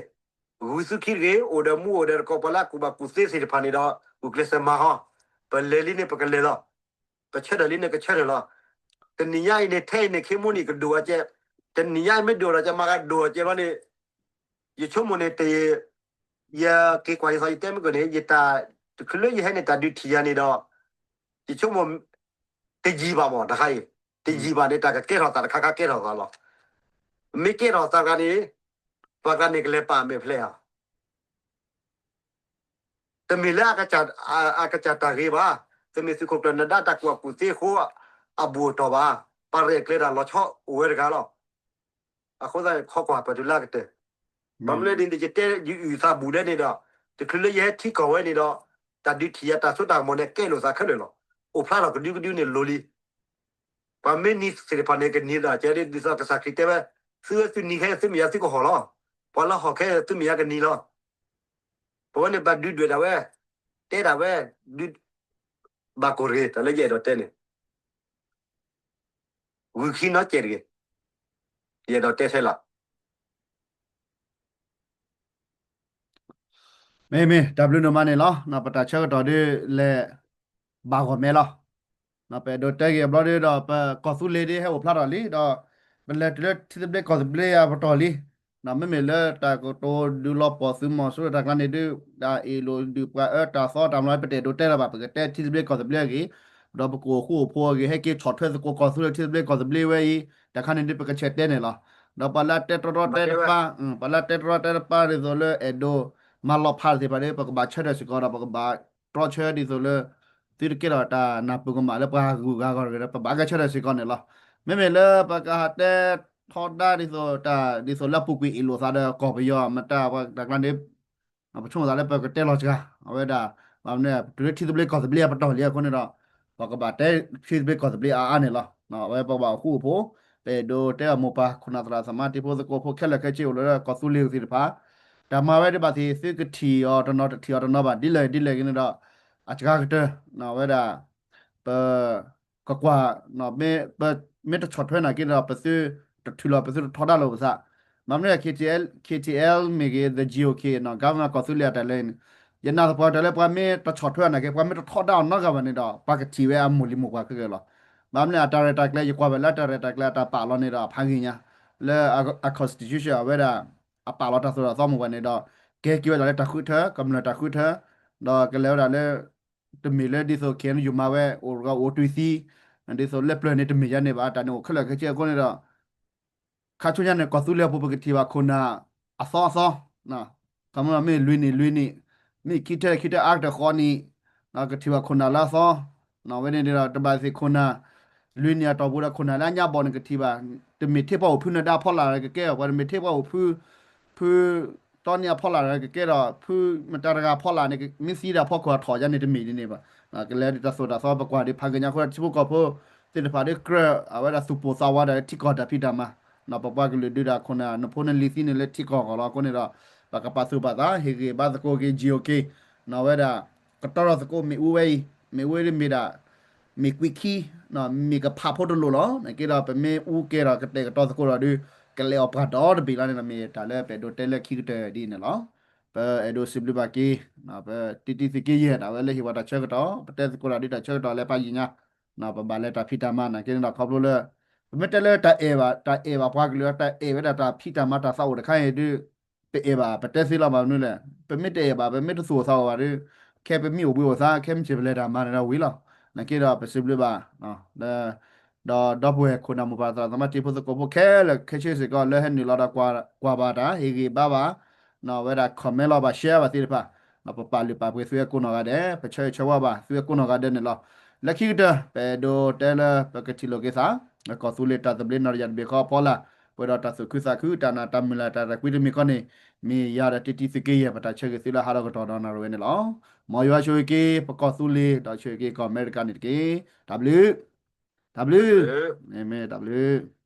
ဂုာ်သုခံတဂ့ၤ. အိၣ်ဒီးမူအိၣ်ဒီးတကိး ပှၤလၢအကူၣ်ဘၣ်ကူၣ်သ့သ့ၣ်တဖၣ်န့ၣ်ဒီး ဂုာ်ကျဲးစၢးမၤဟီ, ပလဲၤလံန့ၣ် ပကလဲၤလီၤ, ပဆၢထၢၣ်လံန့ၣ် ကဆၢထၢၣ်လီၤ. တနံၤညါအံၤန့ၣ် ထဲအံၤန့ၣ် ခ့မိၢ်န့ၣ် ကဒိၣ်အကဲ, တနံၤညါအံၤမ့ၢ်ဒိၣ်ဒီးကဲ မၤကဒိၣ်အကဲဘျီန့ၣ် ယဆိကမိၣ်န့ၣ် တ ယက့ၤကွၢ်ယသး ယတဲမ့ၢ်ကီးန့ၣ် ယတၢ် တချုးလၢယဟဲန့ၣ် တၢ်ဒုးထံၣ်ယၤန့ၣ်ဒီး ယဆိကမိၣ် တယံာ်ဘၣ်မး တခါအံၤ, တယံာ်ဘၣ်န့ၣ် တၢ်ကကဲထီၣ်သးတခါခါကဲထီၣ်သးလီၤ. မ့ၢ်ကဲထီၣ်သးတဂၤန့ၣ် ပှၤတဂၤန့ၣ်ကလဲၤပာ်အမဲာ်ဖျဲးဧါ. တမ့ၢ်လၢ အကစၢ်တၢ်ဂ့ၤဘၣ်, တမ့ၢ်သုးခိၣ်ကျၢၢ်နၢၤဒါတၢ်ကူၣ်ဘၣ်ကူၣ်သ့အဃိ အဘူၣ်အတီၢ်ဘၣ်, ပရဲၣ်ကျဲၤတၢ်လီၤဆီအိၣ်ဝဲတဂၤလီၤ. အဃိသတးန့ၣ် ခိးကွၢ်ပတုၤလၢအကတၢၢ်, ဘၣ်မနုၤလဲၣ်န့ၣ် ယတဲယအုၣ်သးဘူၣ်ဒဲးန့ၣ်ဒီး တချုးလၢယဟဲထံကီၢ်ဝဲန့ၣ်ဒီး တၢ်ဒုးထံၣ်ယၤတၢ်စိတၢ်ကမီၤန့ၣ် ကဲလိာ်သးခဲလၢာ်လီၤ. အိၣ်ဖျါထီၣ်ကဒုကဒုန့ၣ်လိၤလံ. ပှၤမ့ၢ်နံၤသ့ၣ်တဖၣ်န့ၣ် ကနံၤဒၣ်ကဲဒ်သိးကစၢ်ခရံာ်တဲဝဲ, သုဝဲသုနံၤခဲအံၤ သုမဲာ်ညါသုကဟီၣ်လီၤ. ပှၤလၢဟီၣ်ခဲအံၤ သုမဲာ်ညါကနံၤလီၤ. ပဝဲန့ၣ်ဘၣ်ဒုးဒွဲၣ်ဒၣ်ဝဲ, တဲဒၣ်ဝဲ, ဒုး, ဘၣ်ကိၢ်တဂ့ၤ တၢ်လၢယအဲၣ်ဒိးတဲန့ၣ် ဂုာ်ခံနီတစဲးတဂ့ၤ, ယအဲၣ်ဒိးတဲထဲလီၤ. မ့မ့ၢ် တၢ်ဘျုးဒိၣ်မးန့ၣ်လီၤ. ပတၢ်ဆၢကတီၢ်ဒ်လဲၣ် ဘၣ်ဂီၢ်မဲလီၤ. ပအဲၣ်ဒိးတဲဂ့ၤအဘျီဒ်ဒီး ပကီၢ်သူလ့ၤဒ်ဟဲအိၣ်ဖျါထီၣ်လံဒီး ပလဲၤတုၤလၢထံသဘျ့ကီၢ်သဘျ့အပတီၢ်လံ. မ့မ့ၢ်လၢတၢ်ကတိၤဒုးလီၤပှီၢ်သုးမီၤစိရိၤတၢ်ကျါန့ၣ်ဒ် တၢ်အ့ၣ်လိာ်ဒုးပှၤအၢတၢ်သီတၢ်မၤ ပတအဲၣ်ဒိးတဲလၢၤဘၣ်. ပကတဲထံသဘျ့ကီၢ်သဘျ့အဂ့ၢ်, ဒီးပကအိၣ်ဃူအိၣ်ဖိးအဂ့ၢ် ဟဲက့ၤဆီၣ်ထွဲသကိးကီၢ်သူလ့ၤထံသဘျ့ကီၢ်သဘျ့ဝဲအံၤ တၢ်ခါန့ၣ်ဒ်ပကဆဲးတဲန့ၣ်လီၤ. ဒီးပှၤလၢအတဲတြီတြီတဲတပါ, ပှၤလၢအတဲတြီတြီတဲတပါဒ်သိးလၢအဲၣ်ဒိးမၤလီၤဖးသ့ၣ်တဖၣ်ဒီး ပကဘၣ်ဆၢထၢၣ်စ့ၢ်ကီးဒီး ပကဘၣ်တြီဆၢဒ်သိးလၢ သုတကဲထီၣ်တၢ်နၢ်ပၢၢ်ကမၣ်လၢပှၤဂုၤဂၤဂီၢ်တဂ့ၤဒီး ပဘၣ်ကဆၢထၢၣ်စ့ၢ်ကီးန့ၣ်လီၤ. မ့မ့ၢ်လၢပကဟးတဲထီဒါဒ်သိးတၢ် ဒ်သိးလၢအပူၤကွံာ်အ့ၣ်လိာ်သးဒီးကီၢ်ပယီၤ မတၤပှၤတၢ်ကျါန့ၣ် ပဆိကမိၣ်သးလၢပကတဲလီၤစှၤ အဝဲဒၣ် ဘၣ်မနုၤ တုၤလၢထံသဘျ့ကီၢ်သဘျ့အပတီၢ်လံအဃိန့ၣ်ဒီး ပကဘၣ်တဲထံသဘျ့ကီၢ်သဘျ့အါအါန့ၣ်လီၤ. အဝဲပကဘၣ်အိၣ်ဃူအိၣ်ဖိး, ပအဲၣ်ဒိးတဲအမိၢ်ပၢ်ခိၣ်နၢ်သရၣ်သမါတံၤဖိသကိးဖိခဲလၢာ်ခဲဆ့အိၣ်လၢကီၢ်သူလ့ၤသ့ၣ်တဖၣ် တၢ်မၤဝဲဒ်ဘၣ်သ့ၣ် သုကထံၣ်အီၤတနီၤတထံၣ်အီၤတနီၤဘၣ် ဒ်လဲၣ်ဒ်လဲၣ်ဂ့ၤန့ၣ်ဒီး အစှၤကတၢၢ် ဝဲဒၣ် ပ ကကွၢ် မ့ၢ်တဆီၣ်ထွဲနာ်က့ဒီး ပသုတထုးလီၤ ပသုတထီဒါလိာ်ပသး. ဘၣ်မနုၤ K T L, K T L မ့ၢ်ဂ့ၤ the G O K နီၤ government ကီၢ်သူလ့ၤအတၢ်လဲၤန့ၣ် ယနာ်သပှၢ်တၢၢ်လၢပှၤမ့ၢ်တဆီၣ်ထွဲနာ်က့ ပှၤမ့ၢ်တထီဒါအီၤနီတဂၤဘၣ်န့ၣ်ဒီး ပှၤကထံၣ်ဝဲအမိၢ်လံၤမိၢ်ပှၢ်ခဲကလီၤ. ဘၣ်မနုၤအတၢ်ရဲၣ်တၢ်ကျဲၤ ယကွၢ်ဝဲလၢတၢ်ရဲၣ်တၢ်ကျဲၤအတၢ်ပာ်လီၤန့ၣ်ဒီး အဖးဂ့ၤညါ လၢအ constitution အဝဲဒၣ် အပာ်လီၤတၢ်သိၣ်တၢ်သီမိၢ်ပှၢ်န့ၣ်ဒီး ကဲက့ၤဝဲဒၣ်လၢတၢ်ဃုထၢ ကမျၢၢ်တၢ်ဃုထၢ ဒီးကလဲၤဝဲဒၣ်လၢ တမ့ၢ်လၢဒ်သိး K N U မၤဝဲ အိၣ်တဂၤအိၣ်တုၤသံ ဒ်သိးလၢပျၢၤန့ၣ် တမ့ၢ်ယါန့ၣ်ဘၣ် တၢ်န့ၣ်အိၣ်ခဲလၢာ်ခဲဆ့အဃိန့ၣ်ဒီး ခါဆူညါန့ၣ် ကီၢ်သူလ့ၤအပူၤ ပကထံၣ်ဘၣ်ခိၣ်နၢ်အသီအသီ ခီမ့ၢ်လွံၢ်နံၣ်လွံၢ်နံၣ် မ့ၢ်ခံထၢခံထၢအါကတၢၢ်ဃီနံၣ် ကထံၣ်ဘၣ်ခိၣ်နၢ်လၢအသီ ဝဲန့ၣ်ဒီး တဘၣ်သ့ၣ်ခိၣ်နၢ် လွံၢ်နံၣ်အတီၢ်ပူၤဒီးခိၣ်နၢ်လၢအညါဘီၣ်န့ၣ်ကထံၣ်ဘၣ် တမ့ၢ်ထဲပှၤအိၣ်ဖုနၢၤဒါအဖီလာ်ကကဲအီၤ ပှၤတမ့ၢ်ထဲပှၤအိၣ်ဖု ဖု တီနံအဖီလာ်ကကဲဒီး ဖုမတၤတဂၤအဖီလာ်န့ၣ် မ့ၢ်သံဒီးအဖီခိၣ်အထီၣ်ယါန့ၣ် တမ့ၢ်ဒ်န့ၣ်ဘၣ်. ကလဲၤဒ်တၢ်သိၣ်တၢ်သီပကွၢ်ဒ်ဖးဂ့ၤညါအဃိဒီး ထံဖိကီၢ်ဖိသ့ၣ်တဖၣ်ဒီးကြၢး အဝဲဒၣ်သူၣ်ပိၢ်သးဝးဒီးထံကီၢ်တၢ်ဖံးတၢ်မၤ ပပှၤကလုာ်ဒုးဒၣ်ခိၣ်နၢ် နဖိနလံၤသံန့ၣ်လၢထံကီၢ်အဂီၢ်လီၤ. အဃိန့ၣ်ဒီး ပကပာ်သူၣ်ပာ်သး ဟ့ၣ်ဂံၢ်ဘါသကိးက့ၤ G O K ဝဲဒၣ် ကတီၤထီၣ်သကိးမ့ၣ်အူဝဲအံၤ မ့ၣ်အူဝဲဒၣ်မ့ၢ်ဒၣ် မ့ၢ်ကွံာ်ခံ မ့ၢ်ကဖးဖိတလိၣ်လီၤ. နာ်က့ဒီး ပမ့ၢ်အူကဲဒီးကတဲာ်ကတီၤသကိးဒီးဒုး ကလဲၤအီၣ်ပှၢ်ဒီတဘ့ၣ်လီၤန့ၣ်ဒီး မ့ၢ်တၢ်လၢပအဲၣ်ဒိးတဲလၢခံကတၢၢ်ဒ်န့ၣ်လီၤ. ပအဲၣ်ဒိးစံးဘျုးဘၣ်က့ၤ ပတံၤတံၤသကိးယဲၢ်ဒၣ်ဝဲလၢဟ့ၣ်ပှၤတၢ်ဆၢကတီၢ် ပတဲသကိးတၢ်ဒ်တၢ်ဆၢကတီၢ်လၢပှၤယံၤညါ ပဘၣ်လဲၤတၢ်ဖံးတၢ်မၤနာ်က့န့ၣ်ဒီး ခီဖျိလၢ ပမ့ၢ်တဲလၢတၢ်အဲၣ်ဘၣ် တၢ်အဲၣ်ဘၣ်ပှၤကလုာ် တၢ်အဲၣ်ဝဲဒၣ်တၢ်ဖံးတၢ်မၤတၢ်သးအိၣ်တခါအံၤဒုး ပအဲၣ်ဘၣ် ပတဲသ့လီၤ ဘၣ်မနုၤလဲၣ် ပမ့ၢ်တအဲၣ်ဘၣ် ပမ့ၢ်တသူၣ်အိၣ်သးအိၣ်ဘၣ်ဒီး ခဲပမ့ၢ်အိၣ်ဘှံးအိၣ်သါ ခဲမုၢ်ဆ့ၣ်ပလဲၤတၢ်မၤန့ၣ်ဒီးဝံၤလီၤ. နာ်က့ဒီးပစံးဘျုးဘၣ် ဒီးဒီပုၢ်ဝဲၢ်ခိၣ်နၢ်မိၢ်ပၢ်သရၣ်သမါတံၤဖိသကိးဖိခဲလၢာ်ခဲဆ့စ့ၢ်ကီး လၢဟဲနုာ်လီၤဒီးကွၢ်ဘၣ်တၢ် ဟ့ၣ်ဂံၢ်ဘါဘၣ် ဝဲဒၣ် comment လီၤဘၣ် share ဘၣ်သ့ၣ်တဖၣ် ပပာ်လုၢ်ပာ်ပှ့ၤသုဝဲကိးနီၢ်ဂၤဒဲး, ပဆၢဂ့ၤဆၢဝါဘၣ်သုဝဲကိးနီၢ်ဂၤဒဲးန့ၣ်လီၤ. လၢခံကတၢၢ် ပအဲၣ်ဒိးတဲလၢပကထံၣ်လိာ်က့ၤသး ကီၢ်သူလ့ၤတၢ်သဘျ့နီၢ်တယၢ်တဘ့ၣ်ဃီအဖီလာ် ပှဲၤဒီးတၢ်သူၣ်ခုသးခု တၢ်နာ်တၢ်မုၢ်လၢ်တၢ်ရဲၣ်ကွံတမံၤဃီန့ၣ် မ့ၢ်ယၤဒီးတံတံသုးက့ယဲၢ် ပတၢ်ဆၢဂ့ၤသုလၢဟးထီၣ်ကတီၢ်ဒီးနၣ်ရံၣ်ဝဲန့ၣ်လီၤ. မ်ယွၤဆိၣ်ဂ့ၤက့ၤ ပကီၢ်သူလ့ၤ ဒီးဆိၣ်ဂ့ၤက့ၤကီၢ်အမဲရကၤန့ၣ်တက့ၢ်. တၢ်ဘျုး, တၢ်ဘျုး, မ့ၢ်တၢ်ဘျုး